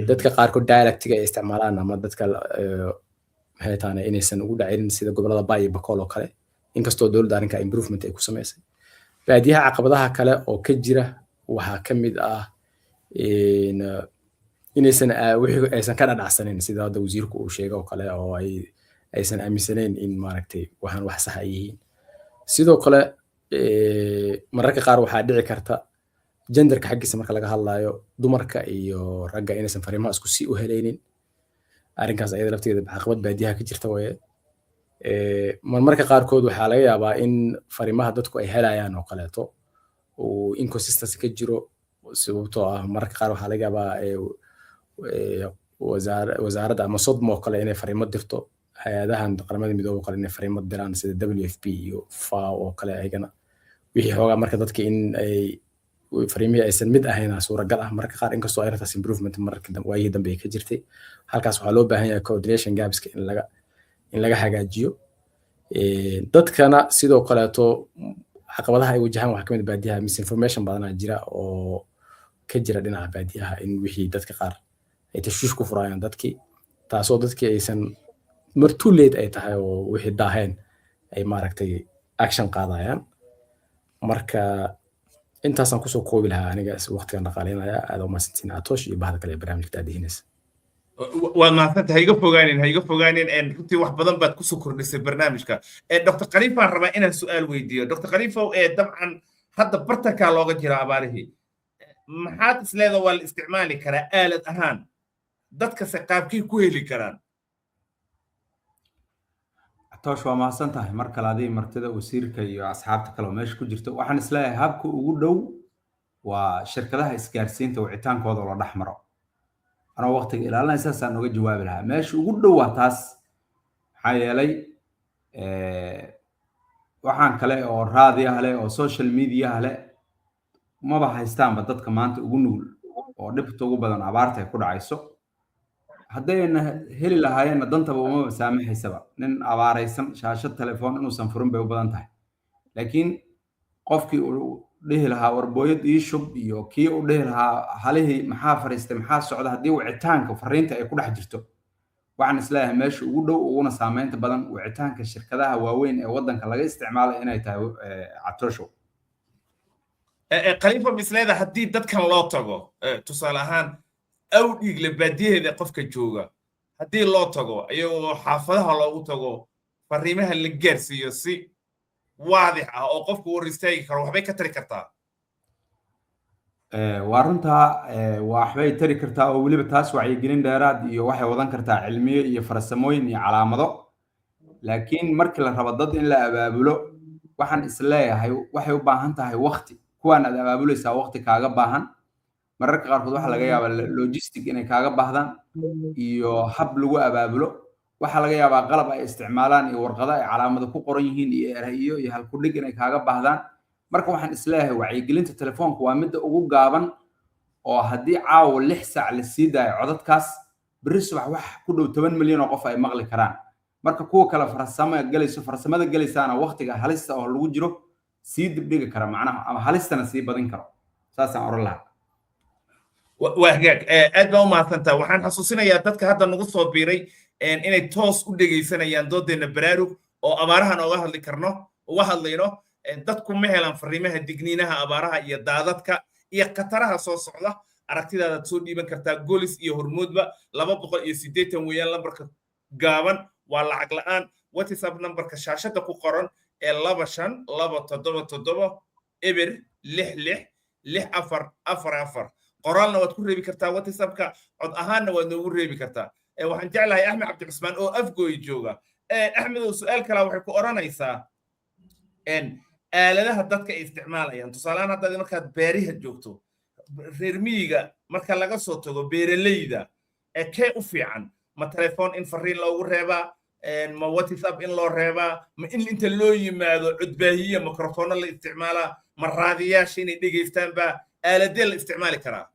S6: Dadka qaarkood dialectiga ay isticmaalaan ama dadka maxay tahay inaysan ugu dhacin, sida gobolada Bay iyo Bakool oo kale, inkastoo dowladda arrinka improvement ay ku samaysay. Baadiyaha caqabadaha kale oo ka jira waxaa ka mid ah inaysan wixii aysan ka dhadhacsanin, sida hadda wasiirku uu sheegay oo kale, oo ay aysan aaminsanayn in maaragtay waxaan wax sax ay yihiin. Sidoo kale mararka qaar waxaa dhici karta genderka xaggiisa marka laga hadlayo, dumarka iyo ragga inaysan fariimaha isku si u helaynin. Arrinkaas ayada lafteeda caqabad baadiyaha ka jirta waye. Marmarka qaarkood waxaa laga yaabaa in fariimaha dadku ay helayaan oo kaleeto uu inconsistency ka jiro, sababtoo ah mararka qaar waxaa laga yaabaa wasaaradda ama SODMA oo kale inay fariimo dirto, hay-adahan Qaramada Midoobay oo kale inay fariimo diraan, sida WFP iyo FAO oo kale ayagana wixii xoogaa. Marka dadka in ay fariimihii aysan mid ahayn suuragal ah mararka qaar, inkastoo arrintaas improvement mararka waayihii dambe ay ka jirtay. Halkaas waxaa loo baahan yahay coordination gapska in laga hagaajiyo. Dadkana sidoo kaleeto caqabadaha ay wajahaan waxaa kamid ah baadiyaha misinformation badanaa jira oo ka jira dhinaca baadiyaha, in wixii dadka qaar ay tashwiish ku furayaan dadkii, taasoo dadkii aysan mar too late ay tahay oo wixii daaheen ay maaragtay action qaadayaan. Marka intaasaan kusoo koobi lahaa aniga waqtigan dhaqaaleynaya. Aad u mahadsantiin, Atoosh iyo bahda kale ee barnaamijka daadihinaysa.
S1: Waad mahadsantahay. Ha iga fogaanin, ha iga fogaanin. Runtii wax badan baad kusoo kordhisay barnaamijka. Dr Khaliifaan rabaa inaan su'aal weydiiyo. Dr Khaliifow, dabcan hadda bartankaa looga jira abaarihii. Maxaad isleeda waa la isticmaali karaa aalad ahaan, dadkase qaabkay ku heli karaan?
S4: Atoosh, waa mahadsan tahay mar kale adii, martida, wasiirka iyo asxaabta kale oo meesha ku jirta. Waxaan isleeyahay habka ugu dhow waa shirkadaha isgaarsiinta wicitaankooda oo la dhex maro. Anoo waqtiga ilaalinaya saasaan uga jawaabi lahaa. Meesha ugu dhow waa taas, maxaa yeelay waxaan kale oo raadiyaha leh oo social mediaha leh maba haystaanba dadka maanta ugu nugul oo dhibta ugu badan abaarta ay ku dhacayso. Haddayna heli lahaayeenna dantaba umaba saamaxaysaba. Nin abaaraysan shaashad telefoon inuusan furin bay u badan tahay. Laakiin qofkii uu dhihi lahaa "Warbooyad ii shub" iyo kii uu dhihi lahaa "Halihii maxaa fariistay, maxaa socda?", haddii wicitaanka fariinta ay ku dhex jirto, waxaan isleeyahay meesha ugu dhow uguna saameynta badan wicitaanka shirkadaha waaweyn ee waddanka laga isticmaalo inay tahay, Catooshow.
S1: Khaliifa, misleeda haddii dadkan loo tago, tusaale ahaan Awdhiigle baadiyaheeda qofka jooga haddii loo tago, iyagoo xaafadaha loogu tago, fariimaha la gaarsiiyo si waadix ah oo qofku war istaagi karo, waxbay ka tari kartaa?
S4: Waa runtaa, waxbay tari kartaa oo weliba taas wacyigelin dheeraad iyo waxay wadan kartaa cilmiyo iyo farsamooyin iyo calaamado. Laakiin markii la rabo dad in la abaabulo, waxaan isleeyahay waxay u baahan tahay wakti. Kuwaan aad abaabulaysaa wakti kaaga baahan. Mararka qaarkood waxaa laga yaabaa logistic inay kaaga baahdaan iyo hab lagu abaabulo. Waxaa laga yaabaa qalab ay isticmaalaan iyo warqado ay calaamado ku qoran yihiin iyo erayo iyo halkudhig inay kaaga baahdaan. Marka waxaan isleeyahay wacyigelinta telefoonka waa midda ugu gaaban, oo haddii caawa 6 saac la sii daayo codadkaas, berri subax wax ku dhow 10 milyan oo qof ay maqli karaan. Marka kuwa kale farsamo galayso, farsamada galaysaana waqtiga halista oo lagu jiro sii dibdhigi kara macnaha ama halistana sii badin karo. Saasaan oran lahaa.
S1: Waa hagaag, aad baa u mahadsantaa. Waxaan xasuusinayaa dadka hadda nagu soo biiray inay toos u dhegaysanayaan doodeenna Baraarug oo abaarahan oga hadli karno, uga hadlayno. Dadku ma helaan fariimaha digniinaha abaaraha iyo daadadka iyo khataraha soo socda? Aragtidaadaad soo dhiiban kartaa. Golis iyo Hormuudba 280 weeyaan lambarka gaaban, waa lacag la'aan. WhatsApp nambarka shaashadda ku qoran ee 25 277 0 6 6 6 4 4 4. Qoraalna waad ku reebi kartaa WhatsAppka, cod ahaanna waad noogu reebi kartaa. Waxaan jeclahay Axmed Cabdi Cusmaan oo Afgooy jooga. Axmedow, su-aal kalaa waxay ku odhanaysaa: aaladaha dadka ay isticmaalayaan, tusaalehaan haddaad markaad beeriha joogto, reer miyiga marka laga soo tago beeraleyda, kee u fiican? Ma telefoon in fariin loogu reebaa, ma WhatsApp in loo reebaa, ma in inta loo yimaado codbaahiye microfono la isticmaalaa, ma raadiyaasha inay dhegaystaan baa? Aaladee la isticmaali karaa?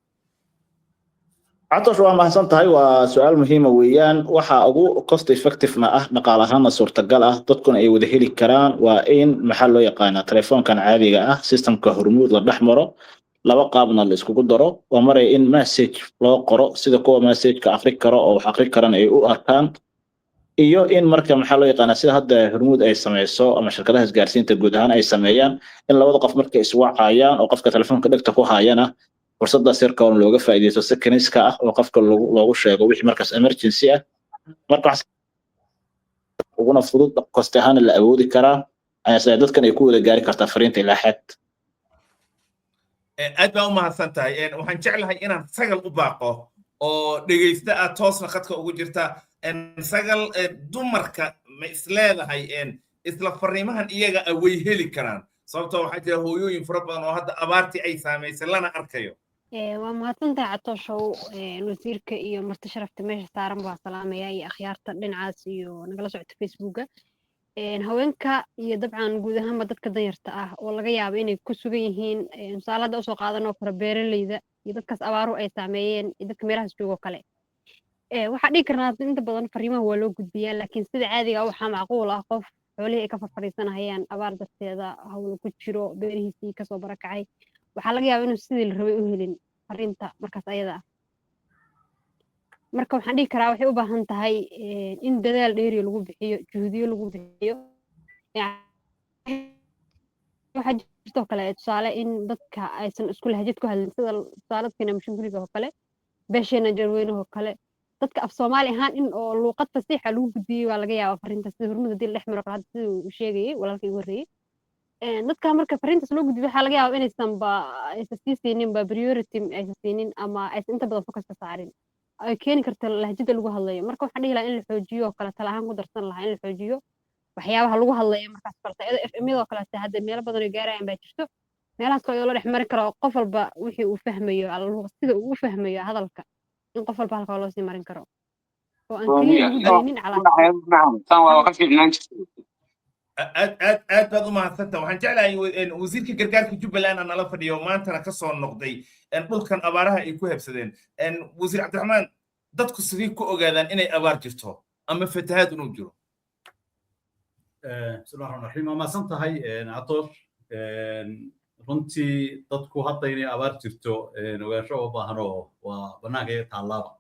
S5: Catosh, waa mahadsan tahay. Waa su-aal muhiima weeyaan. Waxa ugu cost effective-na ah, dhaqaale ahaanna suurtagal ah, dadkuna ay wada heli karaan, waa in, maxaa loo yaqaanaa, telefoonkan caadiga ah systemka Hormuud la dhex maro. Laba qaabna la iskugu daro waa maray: in message loo qoro, sida kuwa messageka akri karo oo wax akri karan ay u arkaan, iyo in marka, maxaa loo yaqaanaa, sida hadda Hormuud ay sameyso ama shirkadaha isgaarsiinta guud ahaan ay sameeyaan, in labada qof markay iswacayaan oo qofka telefoonka dhegta ku hayana fursaddaas yarka oon looga faa'iidaysto si kaniska ah oo qofka loogu sheego wixii markaas emergency ah. Marka uguna fudud, cost ahaana la awoodi karaa, ayaa dadkan ay ku wada gaari kartaa fariinta ilaa xad.
S1: Aad baa u mahadsan tahay. Waxaan jeclahay inaan Sagal u baaqo oo dhegaysta ah, toosna khadka ugu jirta. Sagal, dumarka ma isleedahay isla fariimahan iyaga ah way heli karaan? Sababtoo waxaa jira hooyooyin fara badan oo hadda abaartii ay saamaysay lana arkayo.
S7: Waa mahadsantahay, Catooshow. Wasiirka iyo marti sharafta meesha saaran baa salaamaya, iyo akhyaarta dhinacaas iyo nagala socota Facebooka. Haweenka iyo dabcan guud ahaanba dadka danyarta ah oo laga yaabo inay ku sugan yihiin, tusaale hadda usoo qaadanoo kale, beeraleyda iyo dadkaas abaaruhu ay saameeyeen iyo dadka meelahaas joogo kale, waxaa dhihi karnaa inta badan fariimaha waa loo gudbiyaa. Laakiin sida caadiga, waxaa macquul ah qof xoolihii ay ka farfadhiisanayaan abaar darteeda, hawlo ku jiro, beerihiisii kasoo barakacay, waxaa laga yaabaa inuu sidii la rabay u helin fariinta markaas ayada ah. Marka waxaan dhihi karaa waxay u baahan tahay in dadaal dheeriyo lagu bixiyo, juhdiyo lagu bixiyo. Waxaa jirtoo kale tusaale in dadka aysan isku lahjad ku hadlin, sida tusaale dadkeena Mashinguriga oo kale, beesheena Jarweynaha oo kale, dadka af Soomaali ahaan in oo luuqad fasiixa lagu gudbiyey waa laga yaabaa fariinta, sida Hormuud hadii la dhex maro, hadda sida uu sheegayay walaalkii igu horreeyey. Dadka marka fariintaas loo gudbiyo, waxaa laga yaabaa inaysan ba aysan sii siinin ba priority, aysan siinin ama aysan inta badan focus ka saarin, ay keeni karta lahjada lagu hadlayo. Marka waxaan dhihi lahaa in la xoojiyo oo kale, tala ahaan ku darsan lahaa in la xoojiyo waxyaabaha lagu hadlayo markaas kaleta, iyadoo FM-yadoo kaleeta hadda meelo badan oo gaarayaan baa jirto, meelahaas kale iyadoo la dhex mari karo, qof walba wixii uu fahmayo, sida uu u fahmayo hadalka, in qof walba halkaa loo sii marin karo oo aan keliya lagu daynin calaa.
S1: Aad aad aad baad u mahadsanta. Waxaan jeclahay wasiirka gargaarka Jubbaland aan nala fadhiyo, maantana ka soo noqday dhulkan abaaraha ay ku habsadeen. Wasiir Cabdiraxmaan, dadku sidee ku ogaadaan inay abaar jirto ama fatahaad inuu jiro?
S3: Bismillahi raxmaan raxiim. Waa mahadsan tahay, Catoosh. Runtii dadku hadda inay abaar jirto ogaansho uma baahano, waa bannaanka iyo taallaaba.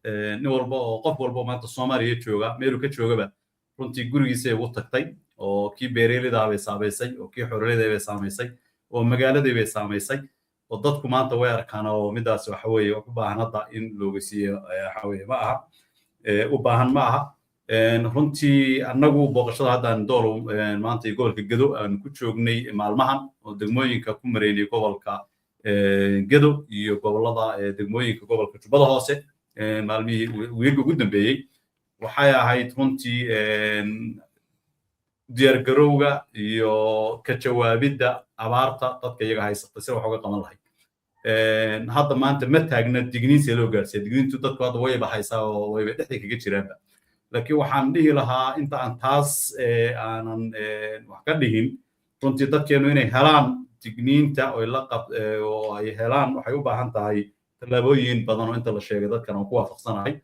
S3: Nin walba oo qof walba oo maanta Soomaaliya jooga, meeluu ka joogaba, runtii gurigiisay ugu tagtay, oo kii beerelida bay saamaysay, oo kii xorolida bay saamaysay, oo magaaladii bay saamaysay, oo dadku maanta way arkaan. Oo midaas waxa weeye wax u baahan hadda in looga siiyo waxa weeye ma aha, u baahan ma aha. Runtii annagu booqashada haddaan Doolow maanta iyo gobolka Gedo aan ku joognay maalmahan, oo degmooyinka ku maraynay gobolka Gedo iyo gobolada degmooyinka gobolka Jubbada Hoose maalmihii wiilka ugu dambeeyey, waxay ahayd runtii diyaargarowga iyo ka jawaabidda abaarta dadka iyaga haysata si wax uga qaban lahayd. Hadda maanta ma taagna digniin see loo gaarsiiya. Digniintu dadku hadda wayba haysaa oo wayba dhexda kaga jiraanba. Laakiin waxaan dhihi lahaa, inta aan taas aanan wax ka dhihin, runtii dadkeenu inay helaan digniinta oo la qab oo ay helaan waxay u baahan tahay tallaabooyin badan oo inta la sheegay dadkan aan ku waafaqsanahay.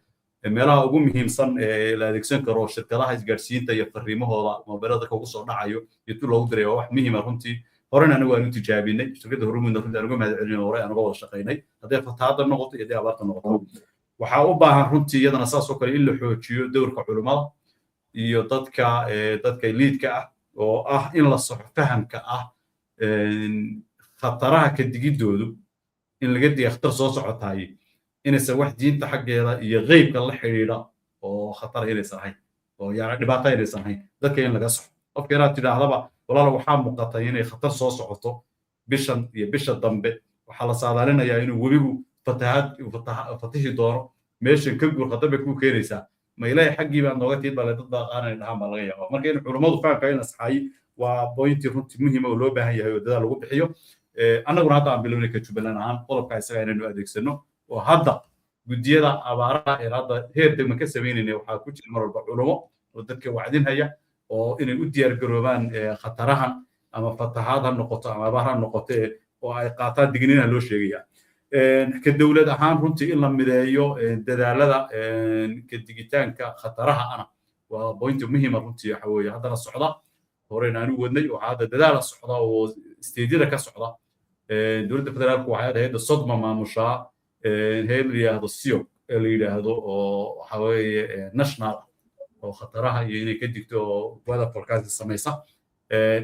S3: Meelaha ugu muhiimsan ee la adeegsan karo, shirkadaha isgaadhsiinta iyo fariimahooda mobilada dadka ugu soo dhacayo iyo tu loogu diray, waa wax muhiima runtii. Horena anigu waanu tijaabinay, shirkadda Hormuudna runtii aan uga mahad celin, hore aan uga wada shaqaynay, hadday fatahaadda noqoto iyo hadday abaarta noqoto. Waxaa u baahan runtii iyadana saas oo kale in la xoojiyo dowrka culimmada iyo dadka liidka ah, oo ah in la saxo fahamka ah khataraha ka digiddoodu. In laga diga khatar soo socotaay inaysan wax diinta xaggeeda iyo qeybka la xidhiidha oo khatar inaysan ahayn oo yani dhibaato inaysan ahayn, dadka in laga soxo. Qofka inaad tidhaahdaba, "Walaal, waxaa muuqata inay khatar soo socoto bishan iyo bisha dambe, waxaa la saadaalinayaa inuu webigu fatahaad fatihi doono, meeshan ka guur, khatar bay kuu keenaysaa." Ma Ilaahay xaggii baa nooga tiid bale dad baa qaar dhahaan baa laga yaabaa. Marka in culummadu fahamka in asxaayi waa pointi runtii muhiima oo loo baahan yahay oo dadaal lagu bixiyo. Annaguna hadda aan bilownay ka Jubbaland ahaan qodobka isaga inaynu adeegsano, oo hadda guddiyada abaaraha ee hadda heer degma ka samaynayna waxaa ku jira mar walba culummo oo dadka wacdinhaya oo inay u diyaar garoobaan khatarahan, ama fatahaad ha noqoto ama abaar ha noqoto, oo ay qaataan digniinaha loo sheegaya. Ka dowlad ahaan runtii in la mideeyo dadaalada ka digitaanka khataraha ana waa pointi muhiima runtii. Waxa weeye haddana socda, horena aanu wadnay, waxaa hadda dadaala socda oo stateyada ka socda. Dowladda federaalku waxay hadda hay'adda SODMA maamushaa, hay'ad la yidhaahdo SIO ee la yidhaahdo, oo waxa weeye national oo khataraha iyo inay ka digto oo weather forecast samaysa,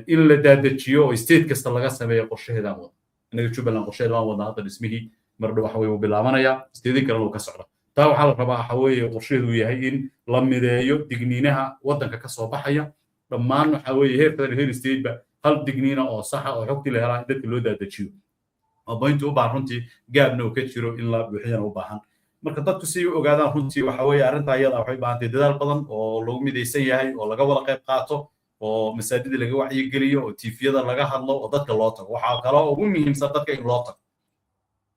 S3: in la daadajiyo oo state kasta laga sameeyo qorshaheedaan wada. Innaga Jubbaland qorshaheeda waan wadnaa hadda, dhismihii mar dhow waxa weye wuu bilaabanayaa, stateyo kalena uu ka socda. Taa waxaa la rabaa waxa weeye qorshaheedu yahay in la mideeyo digniinaha waddanka ka soo baxaya dhammaan, waxa weeye heer federal, heer stateba, hal digniina oo saxa oo xogtii la helaa in dadka loo daadajiyo. Waa pointi u baahan runtii, gaabna uu ka jiro, in la buuxiyana u baahan. Marka dadku si u ogaadaan runtii waxa weeye arrintaa iyada waxay u baahan tahay dadaal badan oo lagu midaysan yahay oo laga wada qayb qaato, oo masaajida laga wacyigeliyo, oo TVyada laga hadlo, oo dadka loo tago. Waxaa kaloo ugu muhiimsan dadka in loo tago.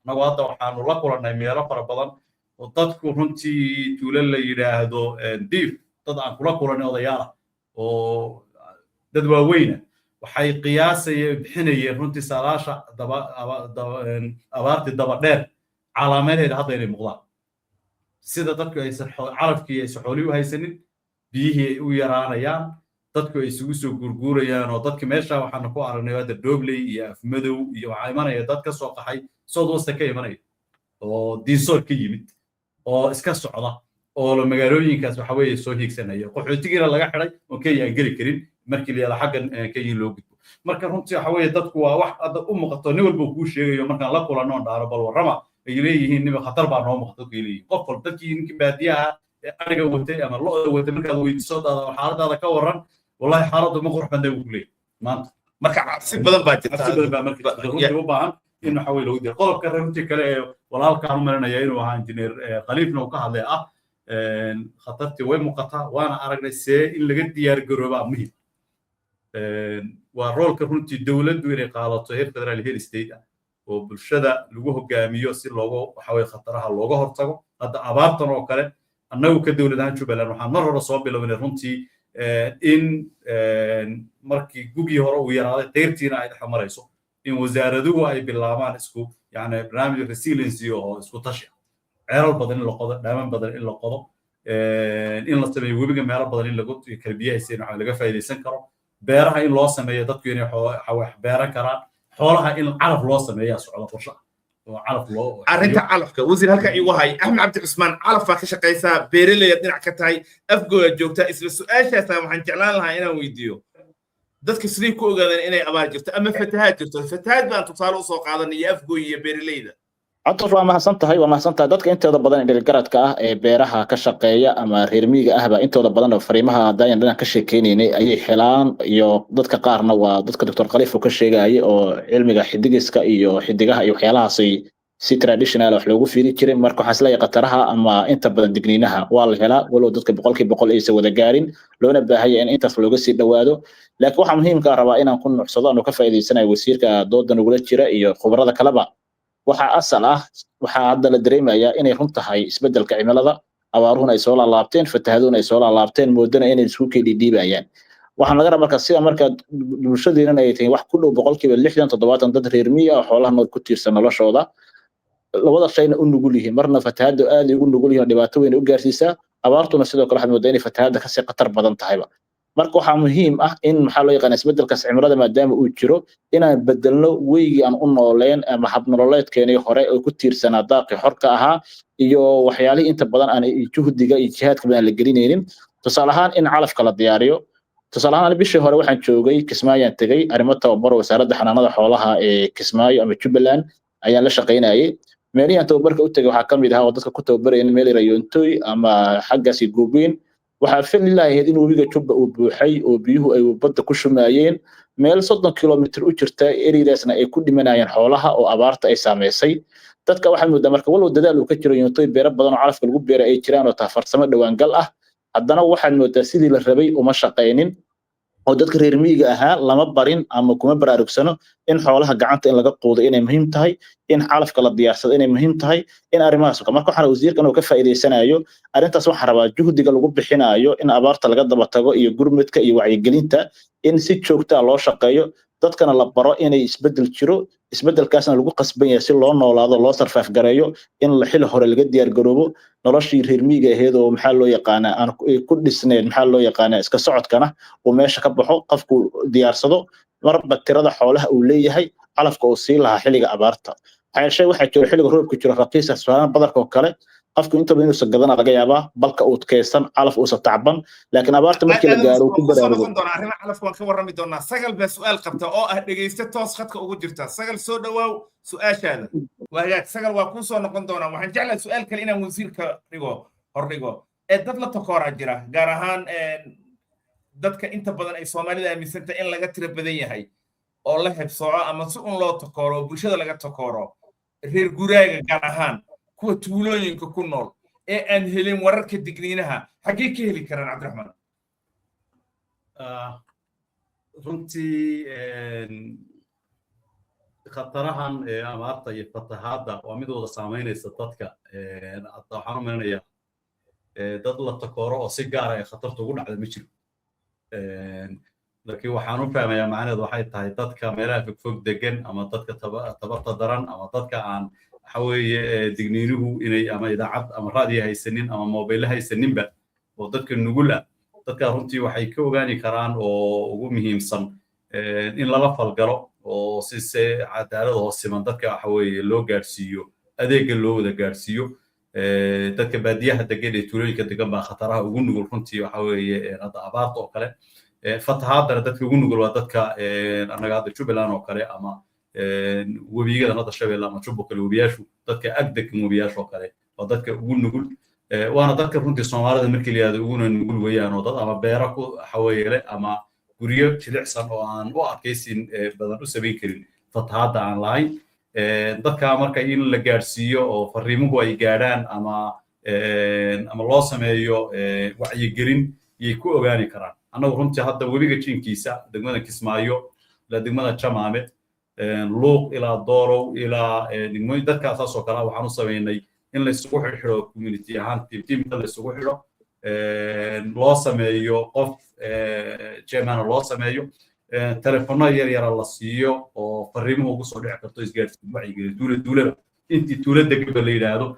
S3: Annagu hadda waxaanu la kulannay meelo fara badan oo dadku runtii, tuulo la yidhaahdo Diif, dad aan kula kulannay odayaal ah oo dad waaweyna waxay qiyaasayeen, bixinayeen runtii saalaasha daba abaartii daba dheer calaamadeeda hadda inay muuqdaan, sida dadku aysan calafkii aysan xoolihii u haysanin, biyihii ay u yaraanayaan, dadku ay isugu soo guurguurayaan. Oo dadka meesha waxaanu ku aragnay hadda Dhobley iyo Afmadow iyo waxaa imanaya dad ka soo qaxay South West ka imanaya oo Diinsoor ka yimid oo iska socda oo magaalooyinkaas waxa weeye soo hiigsanaya, qaxootigiina laga xidhay oo Kenya aan geli karin markii la yidhahdo xaggan Kenya loo gudbo. Marka runtii waxa weeye dadku waa wax hadda u muuqato, nin walba kuu sheegayo. Markaan la kulanno oon dhaaro, "Bal warrama," ay leeyihiin, "Nima khatar baa noo muuqata," dadku ay leeyihiin. Qof walba, dadkii ninkii baadiyaha ee ariga watay ama lo'da watay, markaad weydiiso daada, "Xaaladaada ka warran?" "Wallahi xaaladdu ma qurux badna," buu ku leeyahay maanta.
S1: Marka cabsi badan baa jirta.
S3: Cabsi badan baa marka jirta runtii, u baahan in waxa weye lagu diro. Qodobka runtii kale ee walaalkaan u malinaya inuu ahaa injineer Khaliifna uu ka hadlay ah, khatartii way muuqataa, waana aragnay, see in laga diyaar garoobaa muhim waa roolka runtii dowladdu inay qaadato heer federaal, heer state ah, oo bulshada lagu hogaamiyo si loogu waxa weye khataraha looga hortago. Hadda abaartan oo kale, annagu ka dowlad ahaan Jubbaland waxaan mar hore soo bilownay runtii in markii gugii hore uu yaraaday, dayrtiina ay dhex marayso, in wasaaraduhu ay bilaabaan isku yani barnaamij resiliency oo isku tashi ah, ceelal badan in la qodo, dhaaman badan in la qodo, in la sameeyo webiga meelo badan in lagu kala biyahaysa waxa laga faa'iidaysan karo, beeraha in loo sameeyo dadku inay wax beeran karaan, xoolaha in calaf loo sameeyaa socda qorshe ah oo calaf loo
S1: Arrinta calafka, wasiir, halka iigu hay. Axmed Cabdi Cusmaan, calaf baa ka shaqaysaa, beeraleyaad dhinac ka tahay, Afgooyaad joogtaa. Isla su-aashaasa waxaan jeclaan lahaa inaan weydiiyo dadka siday ku ogaadeen inay abaar jirto ama fatahaad jirto. Fatahaad baan tusaale usoo qaadanay iyo Afgooy iyo beeraleyda.
S5: Cabdur, waa mahadsan tahay, waa mahadsan tahay. Dadka intooda badan ee dhilgaradka ah ee beeraha ka shaqeeya ama reer miyiga ahba, intooda badan oo fariimaha hadaayan dhinac ka sheekeynaynay ayay helaan, iyo dadka qaarna waa dadka Doctor Khaliif uu ka sheegayay oo cilmiga xidigiska iyo xidigaha iyo waxyaalahaasay si traditional wax loogu fiiri jiray. Marka waxaan isleeyahay khataraha ama inta badan digniinaha waa la helaa, walow dadka 100% aysan wada gaarin, loona baahanya in intaas looga sii dhowaado. Laakiin waxaa muhiimka rabaa inaan ku nuucsado anuu ka faa'iidaysanayo wasiirka dooda nagula jira iyo khubarada kaleba, waxaa asal ah, waxaa hadda la dareemayaa inay run tahay isbeddelka cimilada, abaaruhuna ay soo laalaabteen, fatahaduhuna ay soo laalaabteen, moodana inay isku keedhiidhiibayaan. Waxaan laga rabaa marka sida marka bulshadeenana ay tahay wax ku dhow 60%, 70% dad reer miyi ah oo xoolaha nool ku tiirsan noloshooda, labada shayna u nugul yihiin. Marna fatahaadda aad ay ugu nugul yihiin oo dhibaato weyn u gaarsiisaa, abaartuna sidoo kale waxaad moodaa inay fatahaadda kasii khatar badan tahayba. Marka waxaa muhiim ah in maxaa loo yaqaana isbeddelkaas cimilada maadaama uu jiro, inaan bedelno weygii aan u nooleen ama habnololeedkeenii hore oo ku tiirsanaa daaqii xorka ahaa iyo waxyaalihii inta badan aan juhdiga iyo jihaadka badan la gelinaynin. Tusaale ahaan, in calafka la diyaariyo. Tusaale ahaan, bishii hore waxaan joogay Kismaayaan tegey arrimo tababaro wasaaradda xanaanada xoolaha ee Kismaayo ama Jubbaland. Ayaan la shaqaynayay. Meelihii aan tababarka u tegay waxaa ka mid ahaa oo dadka ku tababaraya meel Rayontoy ama xaggaasi Goobeyn. Waxaa fililahi ahayd in webiga Jubba uu buuxay oo biyuhu ay badda ku shumaayeen, meel 30 kilomitir u jirta eridaasna ay ku dhimanayeen xoolaha oo abaarta ay saameysay. Dadka waxaad moodaa marka, walow dadaal uu ka jiro Yontoy, beero badan oo calafka lagu beeray ay jiraan oo taa farsamo dhowaangal ah, haddana waxaad moodaa sidii la rabay uma shaqaynin oo dadka reer miyiga ahaa lama barin ama kuma baraarugsano in xoolaha gacanta in laga quudo inay muhiim tahay, in calafka la diyaarsado inay muhiim tahay, in arrimahaas. Marka waxaan wasiirkan uu ka faa'iidaysanayo arrintaas, waxaan rabaa juhdiga lagu bixinayo in abaarta laga daba tago iyo gurmudka iyo wacyigelinta in si joogta loo shaqeeyo, dadkana la baro inay isbeddel jiro, isbeddelkaasna lagu qasban yahay si loo noolaado, loo survive gareeyo, in la xili hore laga diyaar garoobo. Noloshii reer miyiga ahayd oo, maxaa loo yaqaanaa, aan ku dhisnayn, maxaa loo yaqaanaa, iska socodkana uu meesha ka baxo, qofku diyaarsado marba tirada xoolaha uu leeyahay, calafka uu sii lahaa xilliga abaarta. Maxaa yeeshay waxaa jiro xilliga roobka jiro raqiisa su'aalan badarka oo kale, qofku intaba inuusan gadana laga yaabaa, balka uu keysan calaf uusan tacban, laakiin abaarta markii la gaaro ku
S1: baraarugo. Doonaa arrimaha calafka waan ka warrami doonaa. Sagal baa su'aal qabta oo ah dhegeyste toos khadka ugu jirta. Sagal, soo dhawaaw, su'aashaada. Waagaag Sagal, waa kuu soo noqon doonaa. Waxaan jeclahay su'aal kale inaan wasiirka dhigo hordhigo. Ee dad la takooraa jira, gaar ahaan dadka inta badan ay Soomaalida aaminsantahay in laga tiro badan yahay oo la hebsooco ama si un loo takooro oo bulshada laga takooro, reer guraaga, gaar ahaan kuwa tuulooyinka ku nool ee aan helin wararka digniinaha. Xaggee ka heli karaan, Cabdiraxmaan?
S3: Runtii khatarahan abaarta iyo fatahaadda waa mid wada saameynaysa dadka. Hadda waxaan u maleynayaa dad la takooro oo si gaara ay khatarta ugu dhacda ma jiro, laakiin waxaan u fahmayaa macnaheedu waxay tahay dadka meelaha fogfog degan ama dadka tabarta daran ama dadka aan, waxa weeye, digniinuhu inay ama idaacad ama raadiyo haysanin ama mobaylo haysaninba oo dadka nugul ah. Dadka runtii waxay ka ogaani karaan oo ugu muhiimsan in lala falgalo oo si se cadaalad oo siman dadka, waxa weeye, loo gaadhsiiyo adeegga, loo wada gaadhsiiyo. Dadka baadiyaha degan ee tuulooyinka degan baa khataraha ugu nugul runtii, waxa weeye, hadda abaarta oo kale. Fatahaadana dadka ugu nugul waa dadka annaga hadda Jubbaland oo kale ama webiyadan hadda Shabeelle ama Jubbo kale, webiyaashu dadka ag degan, webiyaasha oo kale waa dadka ugu nugul, waana dadka runtii Soomaalida markii la yihahdo uguna nugul weeyaan, oo dad ama beero ku xaweeyele ama guryo jilicsan oo aan u adkaysin badan u samayn karin fatahaadda aan lahayn. Dadka marka in la gaadhsiiyo oo fariimuhu ay gaadhaan ama loo sameeyo wacyigelin yay ku ogaani karaan. Annagu runtii hadda webiga jiinkiisa, degmada Kismaayo ilaa degmada Jamaame, Luuq ilaa Doolow ilaa degmooyin dadkaa saas oo kale, waxaan u samaynay in la isugu xidho community ahaan, team teamka la isugu xidho, loo sameeyo qof chairman loo sameeyo, telefono yar yara la siiyo oo fariimuhu ugu soo dhici karto, isgaarsiin, wacyigelin tuula tuulaba, intii tuula deganba la yidhaahdo.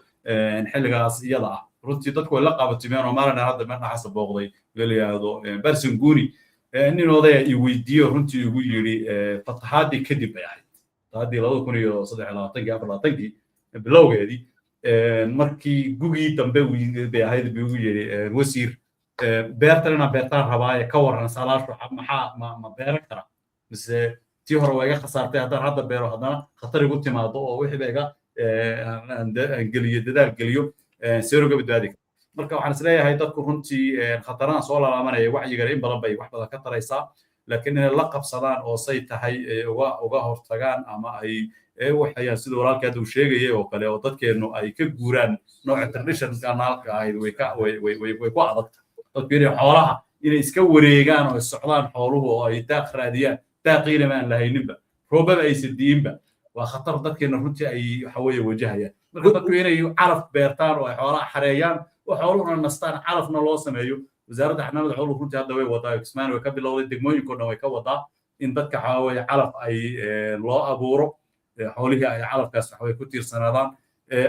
S3: Xilligaas iyada ah runtii dadku way la qabatimeen oo maalin hadda meel dhaxasa booqday meel la yidhaahdo Barsanguni, nin odaya i weydiiyo runtii igu yidhi, fatahaadii kadib bay ahayd, fatahaadii 2023-kii, 24-kii bilowgeedii, markii gugii dambe bay ahayd, buu igu yidhi: "Wasiir, beertan inaan beertaan rabaaye, ka warran salaashu, maxaa ma beeran karaa mise tii hore waa iga khasaartay? Haddaan hadda beero haddana khatar igu timaado oo wixii ba iga aan geliyo, dadaal geliyo, see uga badbaadi kara?" Marka waxaan isleeyahay dadku runtii khatarahan soo laalaamanaya wacyigana in badan bay wax badan ka taraysaa, laakiin inay la qabsadaan oo say tahay uga hortagaan ama ay waxayaan sida walaalkii hadda uu sheegayay oo kale oo dadkeennu ay ka guuraan nooca traditionalka ahayd, way ka way way way way ku adagta dadku inay xoolaha inay iska wareegaan oo socdaan xooluhu oo ay daaq raadiyaan, daaqiina maan lahayninba, roobaba aysan diinba, waa khatar dadkeena runtii ay, waxa weeye, wajahayaan. Marka dadku inay calaf beertaan oo ay xoolaha xareeyaan oo xooluhuna nastaan, calafna loo sameeyo. Wasaaradda Xanaanada Xooluhu runtii hadda way wadaa, Kismaayo way ka bilowday, degmooyinka o dhan way ka wadaa in dadka, waxaa weeye, calaf ay loo abuuro, xoolihii ay calafkaas, waxa ku tiirsanaadaan.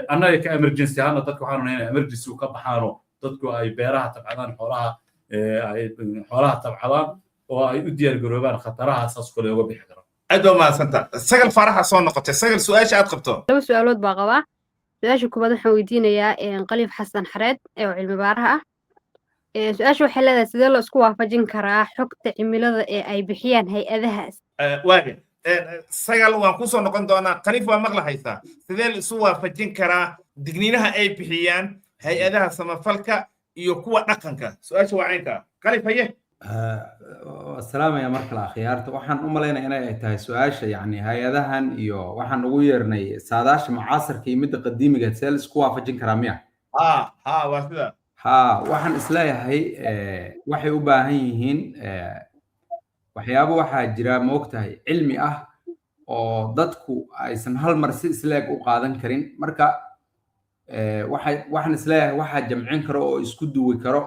S3: Annaga ka emergency ahaana dadka waxaanu nahay inay emergency ka baxaanoo dadku ay beeraha tabcadaan, xoolaha ay xoolaha tabcadaan oo ay u diyaar garoobaan khataraha saas kale uga bixi karaan.
S1: Aad baa mahadsanta. Sagal Faaraxa soo noqotay. Sagal, su-aasha aad qabto.
S7: Laba su-aalood baa qabaa. Su-aasha koowaad waxaan weydiinayaa Khaliif Xasan Xareed oo cilmi baaraha ah. Su-aasha waxay leedahay: sidee loo isku waafajin karaa xogta cimilada ee ay bixiyaan hay-adahaas?
S1: Waaya. Sagal, waan kusoo noqon doonaa. Khaliif, waa maqlahaysaa. Sidee la isu waafajin karaa digniinaha ay bixiyaan hay-adaha samafalka iyo kuwa dhaqanka? Su-aasha waa caynka. Khaliif, haye.
S4: Salaamaya mar kale akhyaarta. Waxaan u malaynaya inay tahay su-aasha, yani, hay-adahan iyo waxaan ugu yeernay saadaasha mucaasirka iyo midda qadiimiga, see la isku waafajin karaa, miya?
S1: Ha ha, waa sida.
S4: Ha, waxaan isleeyahay waxay u baahan yihiin waxyaabo waxaa jira, moogtahay, cilmi ah oo dadku aysan hal mar si isleeg u qaadan karin. Marka waxay, waxaan isleeyahay, waxaa jamcin karo oo isku duwi karo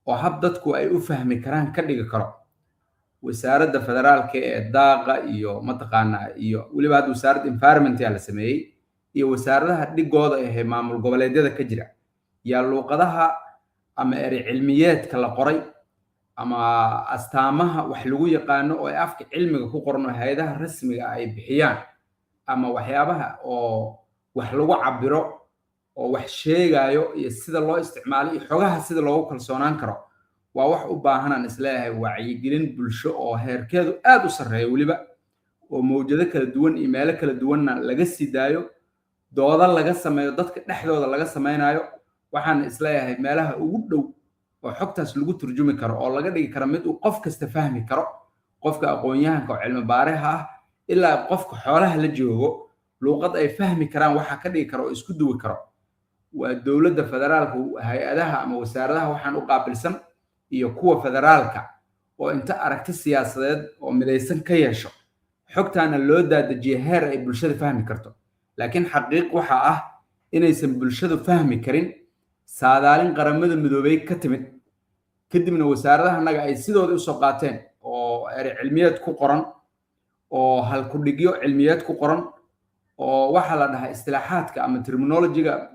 S4: oo hab dadku ay u fahmi karaan ka dhigi karo wasaaradda federaalka ee daaqa iyo mataqaanaa iyo weliba hadda wasaaradda environment yaa la sameeyey iyo wasaaradaha dhigooda ahee maamul goboleedyada ka jira, yaa luuqadaha ama erey cilmiyeedka la qoray ama astaamaha wax lagu yaqaano oo ay afka cilmiga ku qoran oo hay-adaha rasmiga ay bixiyaan ama waxyaabaha oo wax lagu cabiro oo wax sheegayo iyo sida loo isticmaalo iyo xogaha sida loogu kalsoonaan karo, waa wax u baahanaan isleeyahay wacyigelin bulsho oo heerkeedu aad u sarreeyo, weliba oo mawjado kala duwan iyo meelo kala duwanna laga sii daayo, doodo laga sameeyo, dadka dhexdooda laga sameynayo. Waxaan isleeyahay meelaha ugu dhow oo xogtaas lagu turjumi karo oo laga dhigi karo mid uu qof kasta fahmi karo, qofka aqoon-yahanka oo cilmi baaraha ah ilaa qofka xoolaha la joogo, luuqad ay fahmi karaan waxa ka dhigi karo oo isku duwi karo waa dowladda federaalka, hay-adaha ama wasaaradaha waxaan u qaabilsan iyo kuwa federaalka oo inta aragti siyaasadeed oo midaysan ka yeesho, xogtaana loo daadajiyo heer ay bulshada fahmi karto. Laakiin xaqiiq waxa ah inaysan bulshadu fahmi karin saadaalin Qaramada Midoobey ka timid, kadibna wasaaradaha ay sidooda usoo qaateen oo erey cilmiyeed ku qoran oo halkudhigyo cilmiyeed ku qoran oo waxa la dhahaa istilaaxaadka ama terminology-ga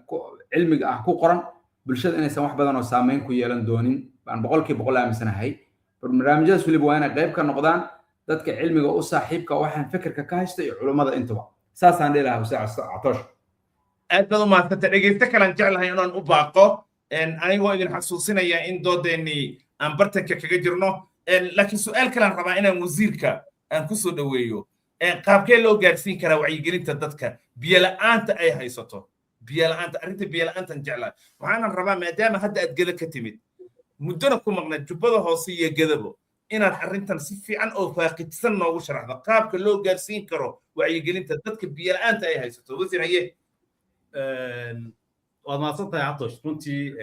S4: cilmiga ah ku qoran, bulshada inaysan wax badan oo saameyn ku yeelan doonin baan 100% aaminsanahay. Barnaamijyadaas weliba waa inay qayb ka noqdaan dadka cilmiga u saaxiibka, waxaan fikirka ka haysta iyo culummada intuba. Saasaan dhihi lahaa, Huseen Catoosh.
S1: Aad baad u mahadsanta. Dhegeysto kalaan jeclahay inaan u baaqo, anigoo idin xasuusinaya in doodeennii aan bartanka kaga jirno, laakiin su-aal kalaan rabaa inaan wasiirka aan ku soo dhoweeyo. Qaabkee loo gaarsiin karaa wacyigelinta dadka biyola'aanta ay haysato? Biyola'aanta, arrinta biyola'aantan jeclahay. Waxaanan rabaa, maadaama hadda aad Gedo ka timid, muddona ku maqnayd Jubbada Hoose iyo Gedabo, inaad arrintan si fiican oo faaqidsan noogu sharaxdo, qaabka loo gaarsiin karo wacyigelinta dadka biyola'aanta ay haysato. Wasiir, haye.
S3: Waad mahadsan tahay, Catosh. Runtii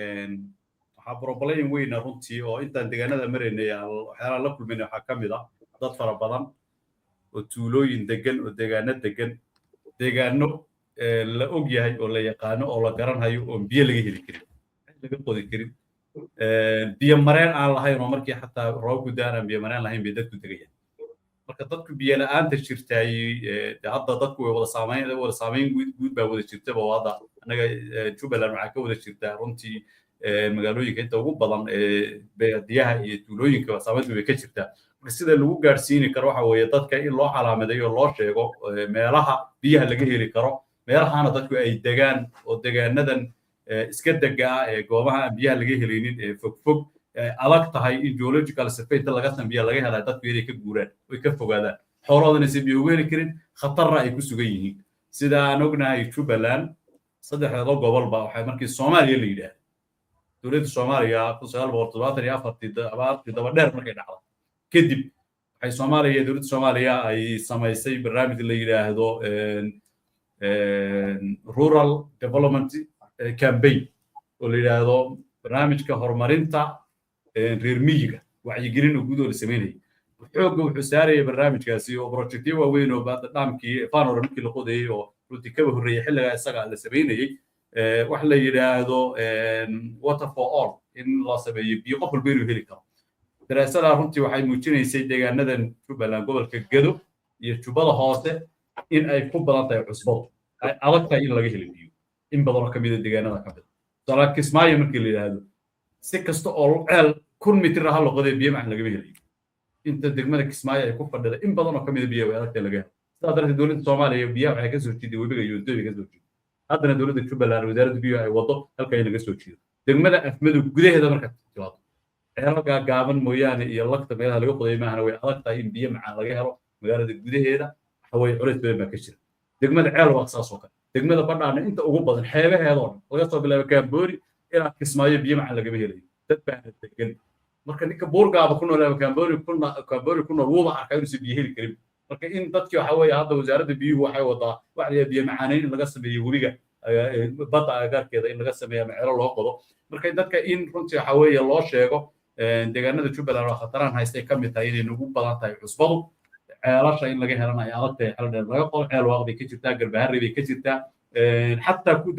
S3: waxaa problem weyna runtii oo intaan deegaanada maraynay waxyaalaha la kulmaynay waxaa ka mid ah dad fara badan oo tuulooyin degan oo deegaano degan, deegaano la og yahay oo la yaqaano oo la garanhayo, oon biyo laga heli karin, laga qodi karin, biyo mareen aan lahayn, oo markii xataa roobku daan aan biyo mareen lahayn bay dadku degayaan. Marka dadku biyo la'aanta jirtaay hadda dadku way wada saamayn guud baa wada jirtaba, oo hadda annaga Jubbaland waxaa ka wada jirtaa runtii magaalooyinka inta ugu badan ee baadiyaha iyo tuulooyinka saamayntu way ka jirtaa. Marka sida lagu gaadhsiini karo waxa weeye dadka in loo calaamadeeyo, loo sheego meelaha biyaha laga heli karo, meelahana dadku ay degaan, oo degaanadan iska dega ah ee goobaha aan biyaha laga helaynin ee fogfog adag tahay in geological survey inta laga sameeya laga helaa, dadku inay ka guuraan oy ka fogaadaan, xoolahoodana si biyo uga heli karin, khatarna ay ku sugan yihiin. Sida aan ognahay, Jubbaland saddexdeeda gobolba waxay markii Soomaaliya la yidhaahdo, dowladda Soomaaliya 1974-tii abaartii daba dheer markay dhacday kadib, waxay Soomaaliya, dowladda Soomaaliya ay samaysay barnaamij la yidhaahdo Rural Development Campaign, oo la yidhaahdo barnaamijka horumarinta reer miyiga, wacyigelin oo guud oo la samaynayay. Xoogga wuxuu saarayay barnaamijkaasi oo projectyo waaweyn oo dhaamkii Faanoole markii la qodayay, oo runtii kaba horreeyay xilligaa isaga la samaynayay, wax la yidhaahdo water for all, in la sameeyo biyo qof walba inuu heli karo. Daraasadaa runtii waxay muujinaysay deegaanadan Jubbaland, gobolka Gedo iyo Jubbada Hoose, in ay ku badan tahay cusbadu, ay adag tahay in laga helo biyo in badan oo kamida deegaanada ka mid. Tusaale, Kismaayo markii la yidhaahdo, si kasta oo ceel 1000 mitir ha la qoday, biyo macaan lagama helayo. Inta degmada Kismaayo ay ku fadhida, in badan oo kamida biyo way adag tahay laga helo. Sidaa darteed dowladda Soomaaliya biyaha waxay ka soo jiiday webiga Yoontoy bay ka soo jiiday. Haddana dowladda Jubbaland, wasaaradda biyaha ay wado halka in laga soo jiido. Degmada Afmadow gudaheeda marka timaado, ceelo gaagaaban mooyaane iyo lagta meelaha laga qoday maahana, way adag tahay in biyo macaan laga helo magaalada gudaheeda. Waxa weeye culays badan baa ka jira degmada Ceelwaaq, saas oo kale degmada Badhaana. Inta ugu badan xeebaheedoo dhan, laga soo bilaabo Kaamboori ilaa Kismaayo, biyo macaan lagama helayo, dad baana degan. Marka ninka Buurgaaba ku nool ama Kaamboori ku nool wuuba arkaa inuusan biyo heli karin. Marka in dadkii, waxa weeye, hadda wasaaradda biyuhu waxay wadaa waxa la biyo macaaneyn in laga sameeyo webiga, badda agagaarkeeda in laga sameeyo ama ceelo loo qodo. Marka dadka in runtii, waxa weeye, loo sheego deegaanada Jubbaland oo khataraan haystay ka mid tahay inay nagu badan tahay cusbadu, ceelasha in laga helana ay adag tahay. Ceel dheer laga qodo, Ceelwaaq bay ka jirtaa, Garbaharri bay ka jirtaa, xataa ku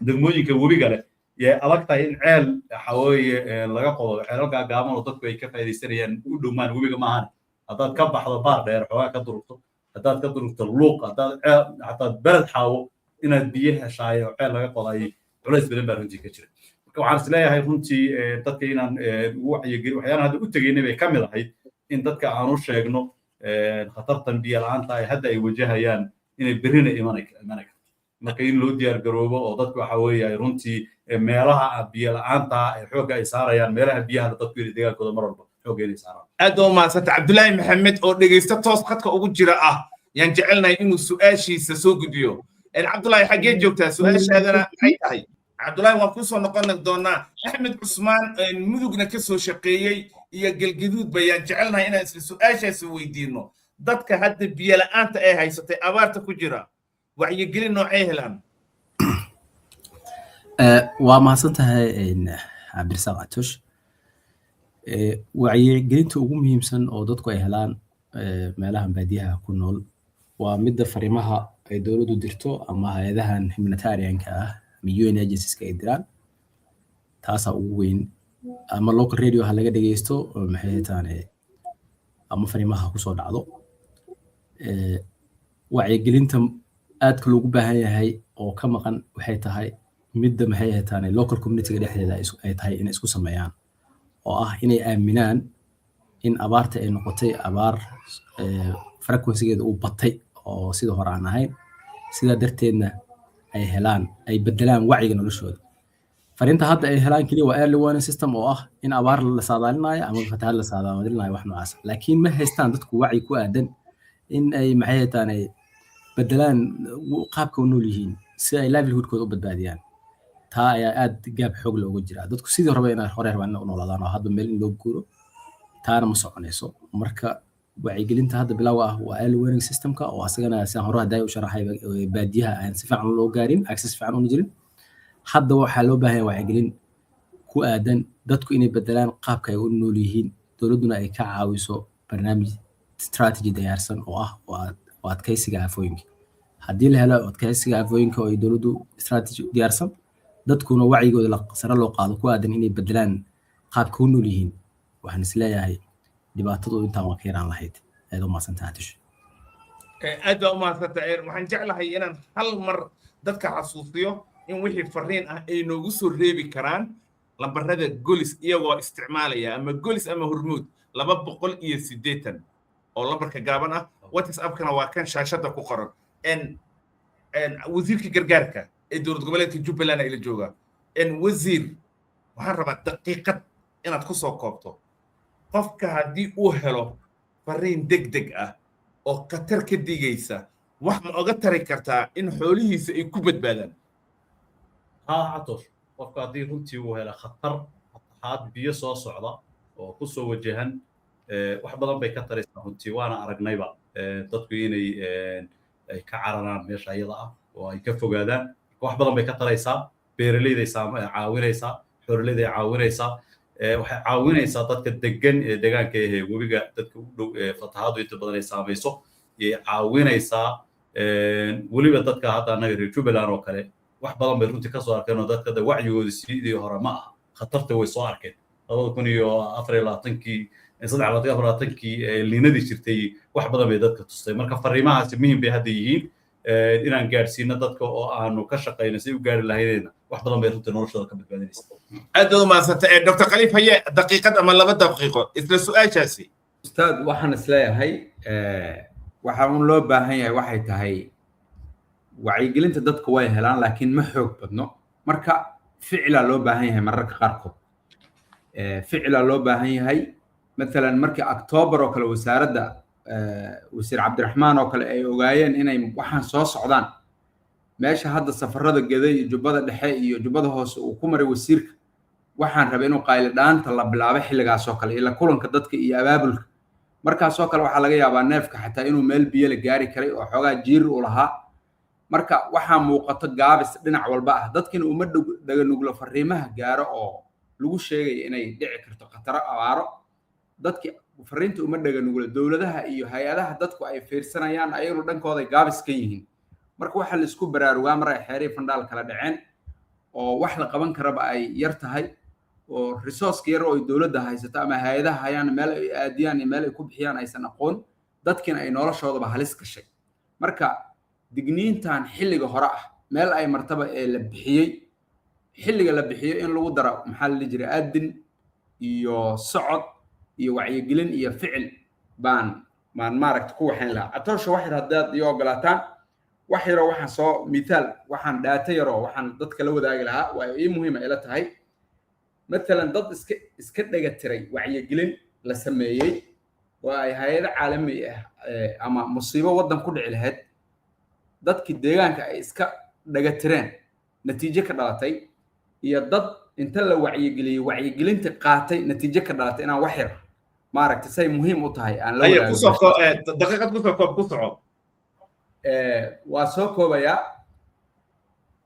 S3: degmooyinka webiga leh yay adag tahay in ceel, waxa weeye, laga qodo. Ceelal gaagaaban oo dadku ay ka faa'iidaysanayaan u dhowmaan webiga maahan. Haddaad ka baxdo Baar Dheer, xoogaa ka durugto, haddaad ka durugto Luuq, haddaad ceel, xataa Beled Xaawo, inaad biyo heshaayo ceel laga qodayo culays badan baa runtii ka jira. Marka waxaan is leeyahay runtii dadka inaan ugu wacyigelin, waxyaalaha hadda u tegaynay bay ka mid ahayd in dadka aan u sheegno khatartan biyo la'aanta ay hadda ay wajahayaan inay berrina imanay karto. Marka in loo diyaar garoobo oo dadku, waxa weeye, ay runtii meelaha biyo la'aanta ee xoogga ay saarayaan, meelaha biyaha dadku inay deegaankooda mar walba xoogga inay saaraan.
S1: Aad baa umahadsanta. Cabdulaahi Maxamed oo dhegeysta toos khadka ugu jira ah yaan jecelnahay inuu su-aashiisa soo gudbiyo. Cabdulaahi, xaggee joogtaa? Su-aashaadana maxay tahay? Cabdulaahi, waan kusoo noqon doonaa. Axmed Cusmaan, Mudugna ka soo shaqeeyey iyo Galgaduud, bayaan jecelnahay inaan isla su-aashaasi weydiino. Dadka hadda biyo la'aanta ay haysatay, abaarta ku jira, wacyigelin noocay helaan?
S6: Waa mahadsan tahay, Cabdirasaaq Catosh. Wacyigelinta ugu muhiimsan oo dadku ay helaan meelahan baadiyaha ku nool waa midda fariimaha ay dowladdu dirto ama hay-adahan humanitarianka ah ama UN agencies-ka ay diraan. Taasaa ugu weyn. Ama local radio ha laga dhegeysto oo maxay taane, ama fariimaha kusoo dhacdo. Wacyigelinta aadka loogu baahan yahay oo ka maqan waxay tahay midda, maxay taane, local community-ga dhexdeeda ay tahay inay isku sameeyaan, oo ah inay aaminaan in abaarta ay noqotay abaar frequency-geeda uu batay oo sida hore aan ahayn, sidaa darteedna ay helaan, ay bedelaan wacyiga noloshooda. Fariinta hadda ay helaan keliya waa early warning system, oo ah in abaar la saadaalinayo ama fatahaad la saadaalinayo, wax noocaas. Laakiin ma haystaan dadku wacyi ku aadan in ay, maxay hataan, ay bedelaan qaabka u nool yihiin si ay livelihoodkooda u badbaadiyaan. Taa ayaa aad gaab xoog looga jiraa. Dadku sidii horeba inay hore rabaan inay u noolaadaan oo hadba meel in loo guuro, taana ma soconayso. Marka wacyigelinta hadda bilowga ah waa early warning systemka, oo asagana sidaan hore hadda u sharaxay baadiyaha aan si fiican loo gaarin, access fiican una jirin. Hadda waxaa loo baahan yahay wacyigelin ku aadan dadku inay bedelaan qaabka ay u nool yihiin, dowladduna ay ka caawiso barnaamij strategy diyaarsan oo ah waa adkeysiga aafooyinka. Haddii la helo adkeysiga aafooyinka oo ay dowladdu strategy u diyaarsan, dadkuna wacyigooda sare loo qaado ku aadan inay bedelaan qaabka u nool yihiin, waxaan isleeyahay dhibaatadu intaan waa ka yaraan lahayd. Aad u mahadsantahay, Atish.
S1: Aad baa u mahadsantahay. Waxaan jeclahay inaan hal mar dadka xasuusiyo in wixii fariin ah ay noogu soo reebi karaan lambarada Golis iyagoo isticmaalaya ama Golis ama Hormuud 280 oo lambarka gaaban ah. WhatsAppkana waa kan shaashadda ku qoran. Wasiirka gargaarka ee dowlad goboleedka Jubbaland ila jooga. Wasiir, waxaan rabaa daqiiqad inaad ku soo koobto: qofka haddii uu helo fariin deg deg ah oo khatar ka digaysa, wax ma oga tari kartaa in xoolihiisa ay ku badbaadaan?
S3: Haa, Catosh, qofka haddii runtii uu hela khatar fatahaad biyo soo socda oo ku soo wajahan, wax badan bay ka taraysaa runtii. Waana aragnayba dadku inay ay ka cararaan meesha iyada ah oo ay ka fogaadaan. Wax badan bay ka taraysaa. Beeraleyday caawinaysaa, xoololeyday caawinaysaa, waxay caawinaysaa dadka degan ee deegaanka ahee webiga dadka u dhow ee fatahaadu inta badan ay saamayso yay caawinaysaa. Weliba dadka hadda annaga reer Jubbaland oo kale wax badan bay runtii kasoo arkeen, oo dadka wacyigooda sidii hore ma aha, khatarta way soo arkeen. 2024-kii, 23, 24-kii liinadii jirtay wax badan bay dadka tustay. Marka fariimahaasi muhiim bay hadda yihiin inaan gaadhsiino dadka oo aanu ka shaqayno si u gaari lahaydeenna. Wax badan bay runtii noloshooda ka badbaadinaysa.
S1: Aad baad umahadsantay. Dr Khaliif, haye, daqiiqad ama 2 daqiiqo isla su-aashaasi.
S4: Ustaad, waxaan isleeyahay waxa uun loo baahan yahay waxay tahay wacyigelinta dadku way helaan, laakiin ma xoog badno. Marka ficilaa loo baahan yahay. Mararka qaarkood ficilaa loo baahan yahay. Mathalan, markii October oo kale wasaaradda Wasiir Cabdiraxmaan oo kale ay ogaayeen inay waxaan soo socdaan, meesha hadda safarada Geday iyo Jubbada Dhexe iyo Jubbada Hoose uu ku maray wasiirka, waxaan rabay inuu qayli dhaanta la bilaabo xilligaas oo kale iyo la kulanka dadka iyo abaabulka. Markaasoo kale waxaa laga yaabaa neefka xataa inuu meel biyo la gaari karay oo xoogaa jiir u lahaa. Marka waxaa muuqato gaabis dhinac walba ah, dadkina uma dhaganuglo fariimaha gaaro oo lagu sheegaya inay dhici karto khataro abaaro. Dadki fariinta uma dhaganuglo, dowladaha iyo hay-adaha dadku ay fiirsanayaan ayaguna dhankooday gaabis ka yihiin. Marka waxaa laisku baraarugaa mar ay xeerii fandhaal kala dhaceen oo wax la qaban karaba ay yar tahay, oo resource yar oo ay dowladda haysato ama hay-adaha hayaan meel ay aadiyaan iyo meel ay ku bixiyaan aysan aqoon, dadkina ay noloshoodaba halis gashay. Marka digniintan xilliga hore ah meel ay martaba ee la bixiyey, xilliga la bixiyo in lagu daro, maxaa la dhihi jiray, aadin iyo socod iyo wacyigelin iyo ficil baan maaragta ku waxayn lahaa. Catoosha, wax yar haddaad ii ogolaataan, wax yaroo waxaan soo mithaal, waxaan dhaata yaroo waxaan dadka la wadaagi lahaa, waa ii muhiima ila tahay. Matalan dad iska dhega tiray wacyigelin la sameeyey oo ay hay-ado caalami ah ama musiibo waddan ku dhici lahayd, dadkii deegaanka ay iska dhaga tireen, natiijo ka dhalatay, iyo dad inta la wacyigeliyey wacyigelinta qaatay, natiijo ka dhalatay, inaan wax yar maaragtay say muhiim u tahay aan la
S1: wadaago. Daqiiqad kusoo koob, ku soco.
S4: Waa soo koobayaa.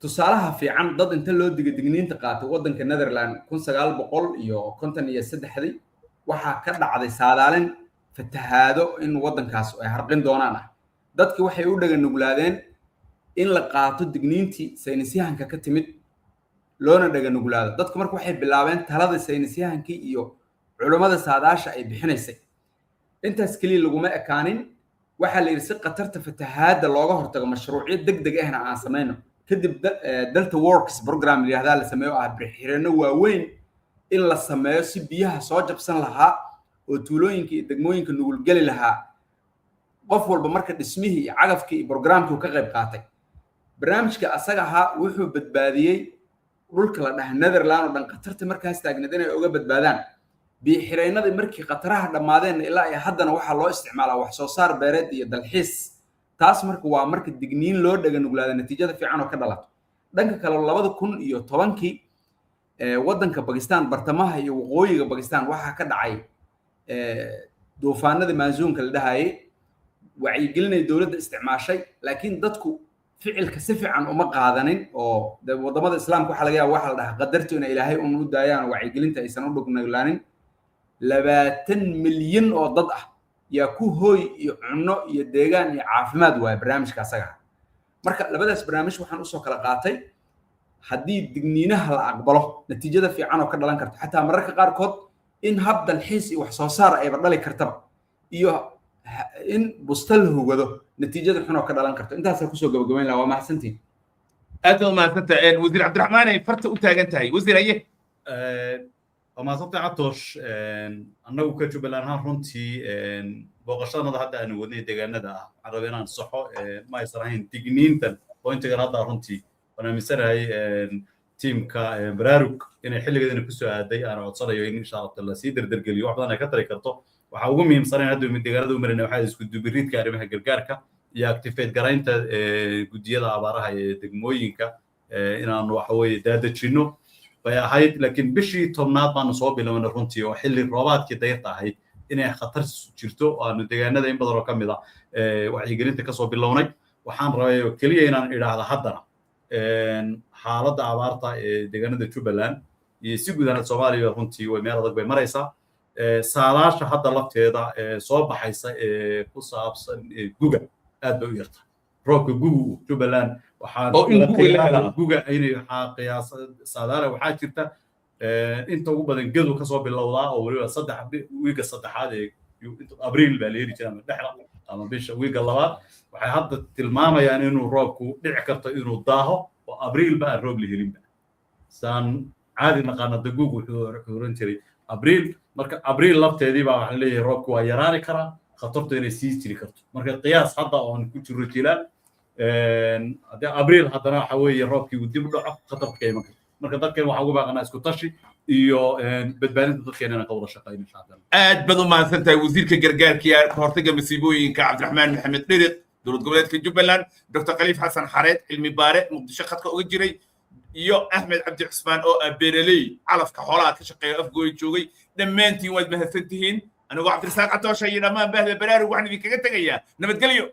S4: Tusaalaha fiican, dad inta loo diga digniinta qaatay, waddanka Netherland 1953-dii waxaa ka dhacday saadaalin fatahaado in waddankaas ay harqin doonaan ah. Dadki waxay u dhaga nuglaadeen in la qaato digniintii saynisyahanka ka timid, loona dhaga nuglaado. Dadku marka waxay bilaabeen talada saynisyahankii iyo culummada saadaasha ay bixinaysay. Intaas keliya laguma ekaanin. Waxaa la yidhi si khatarta fatahaadda looga hortago, mashruucyo deg deg ahna aan samayno. Kadib Delta Works program la yidhahdaa la sameeyo, ah xireenno waaweyn in la sameeyo si biyaha soo jabsan lahaa oo tuulooyinka iyo degmooyinka nugul geli lahaa. Qof walba marka dhismihii iyo cagafkii iyo programkii uu ka qayb qaatay. Barnaamijka asaga ahaa wuxuu badbaadiyey dhulka la dhaha Netherland oo dhan khatarta markaas taagneed inay uga badbaadaan. Biyo xireennadii markii khataraha dhammaadeenna ilaa iyo haddana waxaa loo isticmaalaa wax soo saar beereed iyo dalxiis. Taas marka waa marka digniin loo dhaga nuglaada natiijada fiican oo ka dhalato. Dhanka kale, 2010-kii waddanka Bakistan, bartamaha iyo waqooyiga Bakistan, waxaa ka dhacay duufaanada monsoonka la dhahayay. Wacyigelinay dowladda isticmaashay, laakiin dadku ficilka si fiican uma qaadanin, oo de waddamada Islaamka waxaa laga yaaba waxa la dhahaa qadartu inay Ilaahay un u daayaan oo wacyigelinta aysan u dhugnaanin. 20 milyan oo dad ah yaa ku hooy iyo cunno iyo deegaan iyo caafimaad waaya barnaamijka asaga ah. Marka labadaas barnaamij waxaan usoo kala qaatay, haddii digniinaha la aqbalo, natiijada fiican oo ka dhalan karto, xataa mararka qaarkood in hab dalxiis iyo wax soo saar ayba dhali kartaba, iyo in busta la hugado natiijada xun oo ka dhalan karto. Intaasaa kusoo gabagabayn lahaa. Waa mahadsantihin.
S1: Aad baad umahadsantahay, Wasiir Cabdiraxmaan. Ay farta u taagan tahay wasiir, aye.
S3: Waa mahadsantahay, Catoosh. Annagu ka Jubbaland ahaan runtii booqashadanada hadda aanu wadnay deegaanada ah, waxaan rabaa inaan saxo, ma aysan ahayn digniintan pointigan hadda. Runtii waan aaminsanahay tiimka Baraarug inay xilligeedana kusoo aaday, aan codsanayo in insha Allah la sii dardargeliyo, wax badan ay ka tari karto. Waxaa ugu muhiimsan in hadda deegaanada u marina waxaa isku dubiridka arrimaha gargaarka iyo activate garaynta guddiyada abaaraha ee degmooyinka, inaanu waxa weeye daadejinno bay ahayd. Laakiin bishii 10aad baanu soo bilownay runtii, oo xilli roobaadkii dayrta ahayd, inay khatar jirto oo aanu deegaanada in badan oo ka mid ah wacyigelinta kasoo bilownay. Waxaan rabay oo keliya inaan idhaahdo haddana xaaladda abaarta ee deegaanada Jubbaland iyo si guud ahaan Soomaaliya runtii way meel adag bay maraysaa. Saadaasha hadda lafteeda soo baxaysa ee ku saabsan guga aad bay u yarta. Roobka gugu Jubbaland waxaa guga inay waxaa qiyaasa saadaala waxaa jirta inta ugu badan Gedo kasoo bilowdaa, oo weliba 3 wiiga saddexaad ee Abriil baa la heli jira ama dhexda ama bisha wiiga labaad. Waxay hadda tilmaamayaan inuu roobku dhici karto inuu daaho oo Abriilba aan roob la helinba. Saan caadi naqaana daguug wuxuu oran jiray Abriil. Marka Abriil lafteedii baa waxaa leeyahay roobku waa yaraani karaa, khatartu inay sii jiri karto. Marka qiyaas hadda oon ku jiro jilaal, haddii Abriil haddana waxa weeye roobkii uu dib u dhaco, khatartu ka iman karto. Marka dadkeen waxaan ugu baaqanaa isku tashi iyo badbaadinta dadkeena inaan ka wada shaqeyno insha Allah.
S1: Aad baad u mahadsan tahay, wasiirka gargaarka iyo kahortagga masiibooyinka Cabdiraxmaan Maxamed Dhiriq, dowlad goboleedka Jubbaland, Dr Khaliif Xasan Xareed, cilmi baare Muqdisho khadka uga jiray, iyo Axmed Cabdi Cusmaan oo ah beeraley calafka xoolaha ka shaqeeya, Afgooy joogay. Dhammaantiin waad mahadsan tihiin. Anigoo Cabdirasaaq Catoosha iyo dhammaan bahda Baraarug waxaan idinkaga tegayaa nabadgelyo.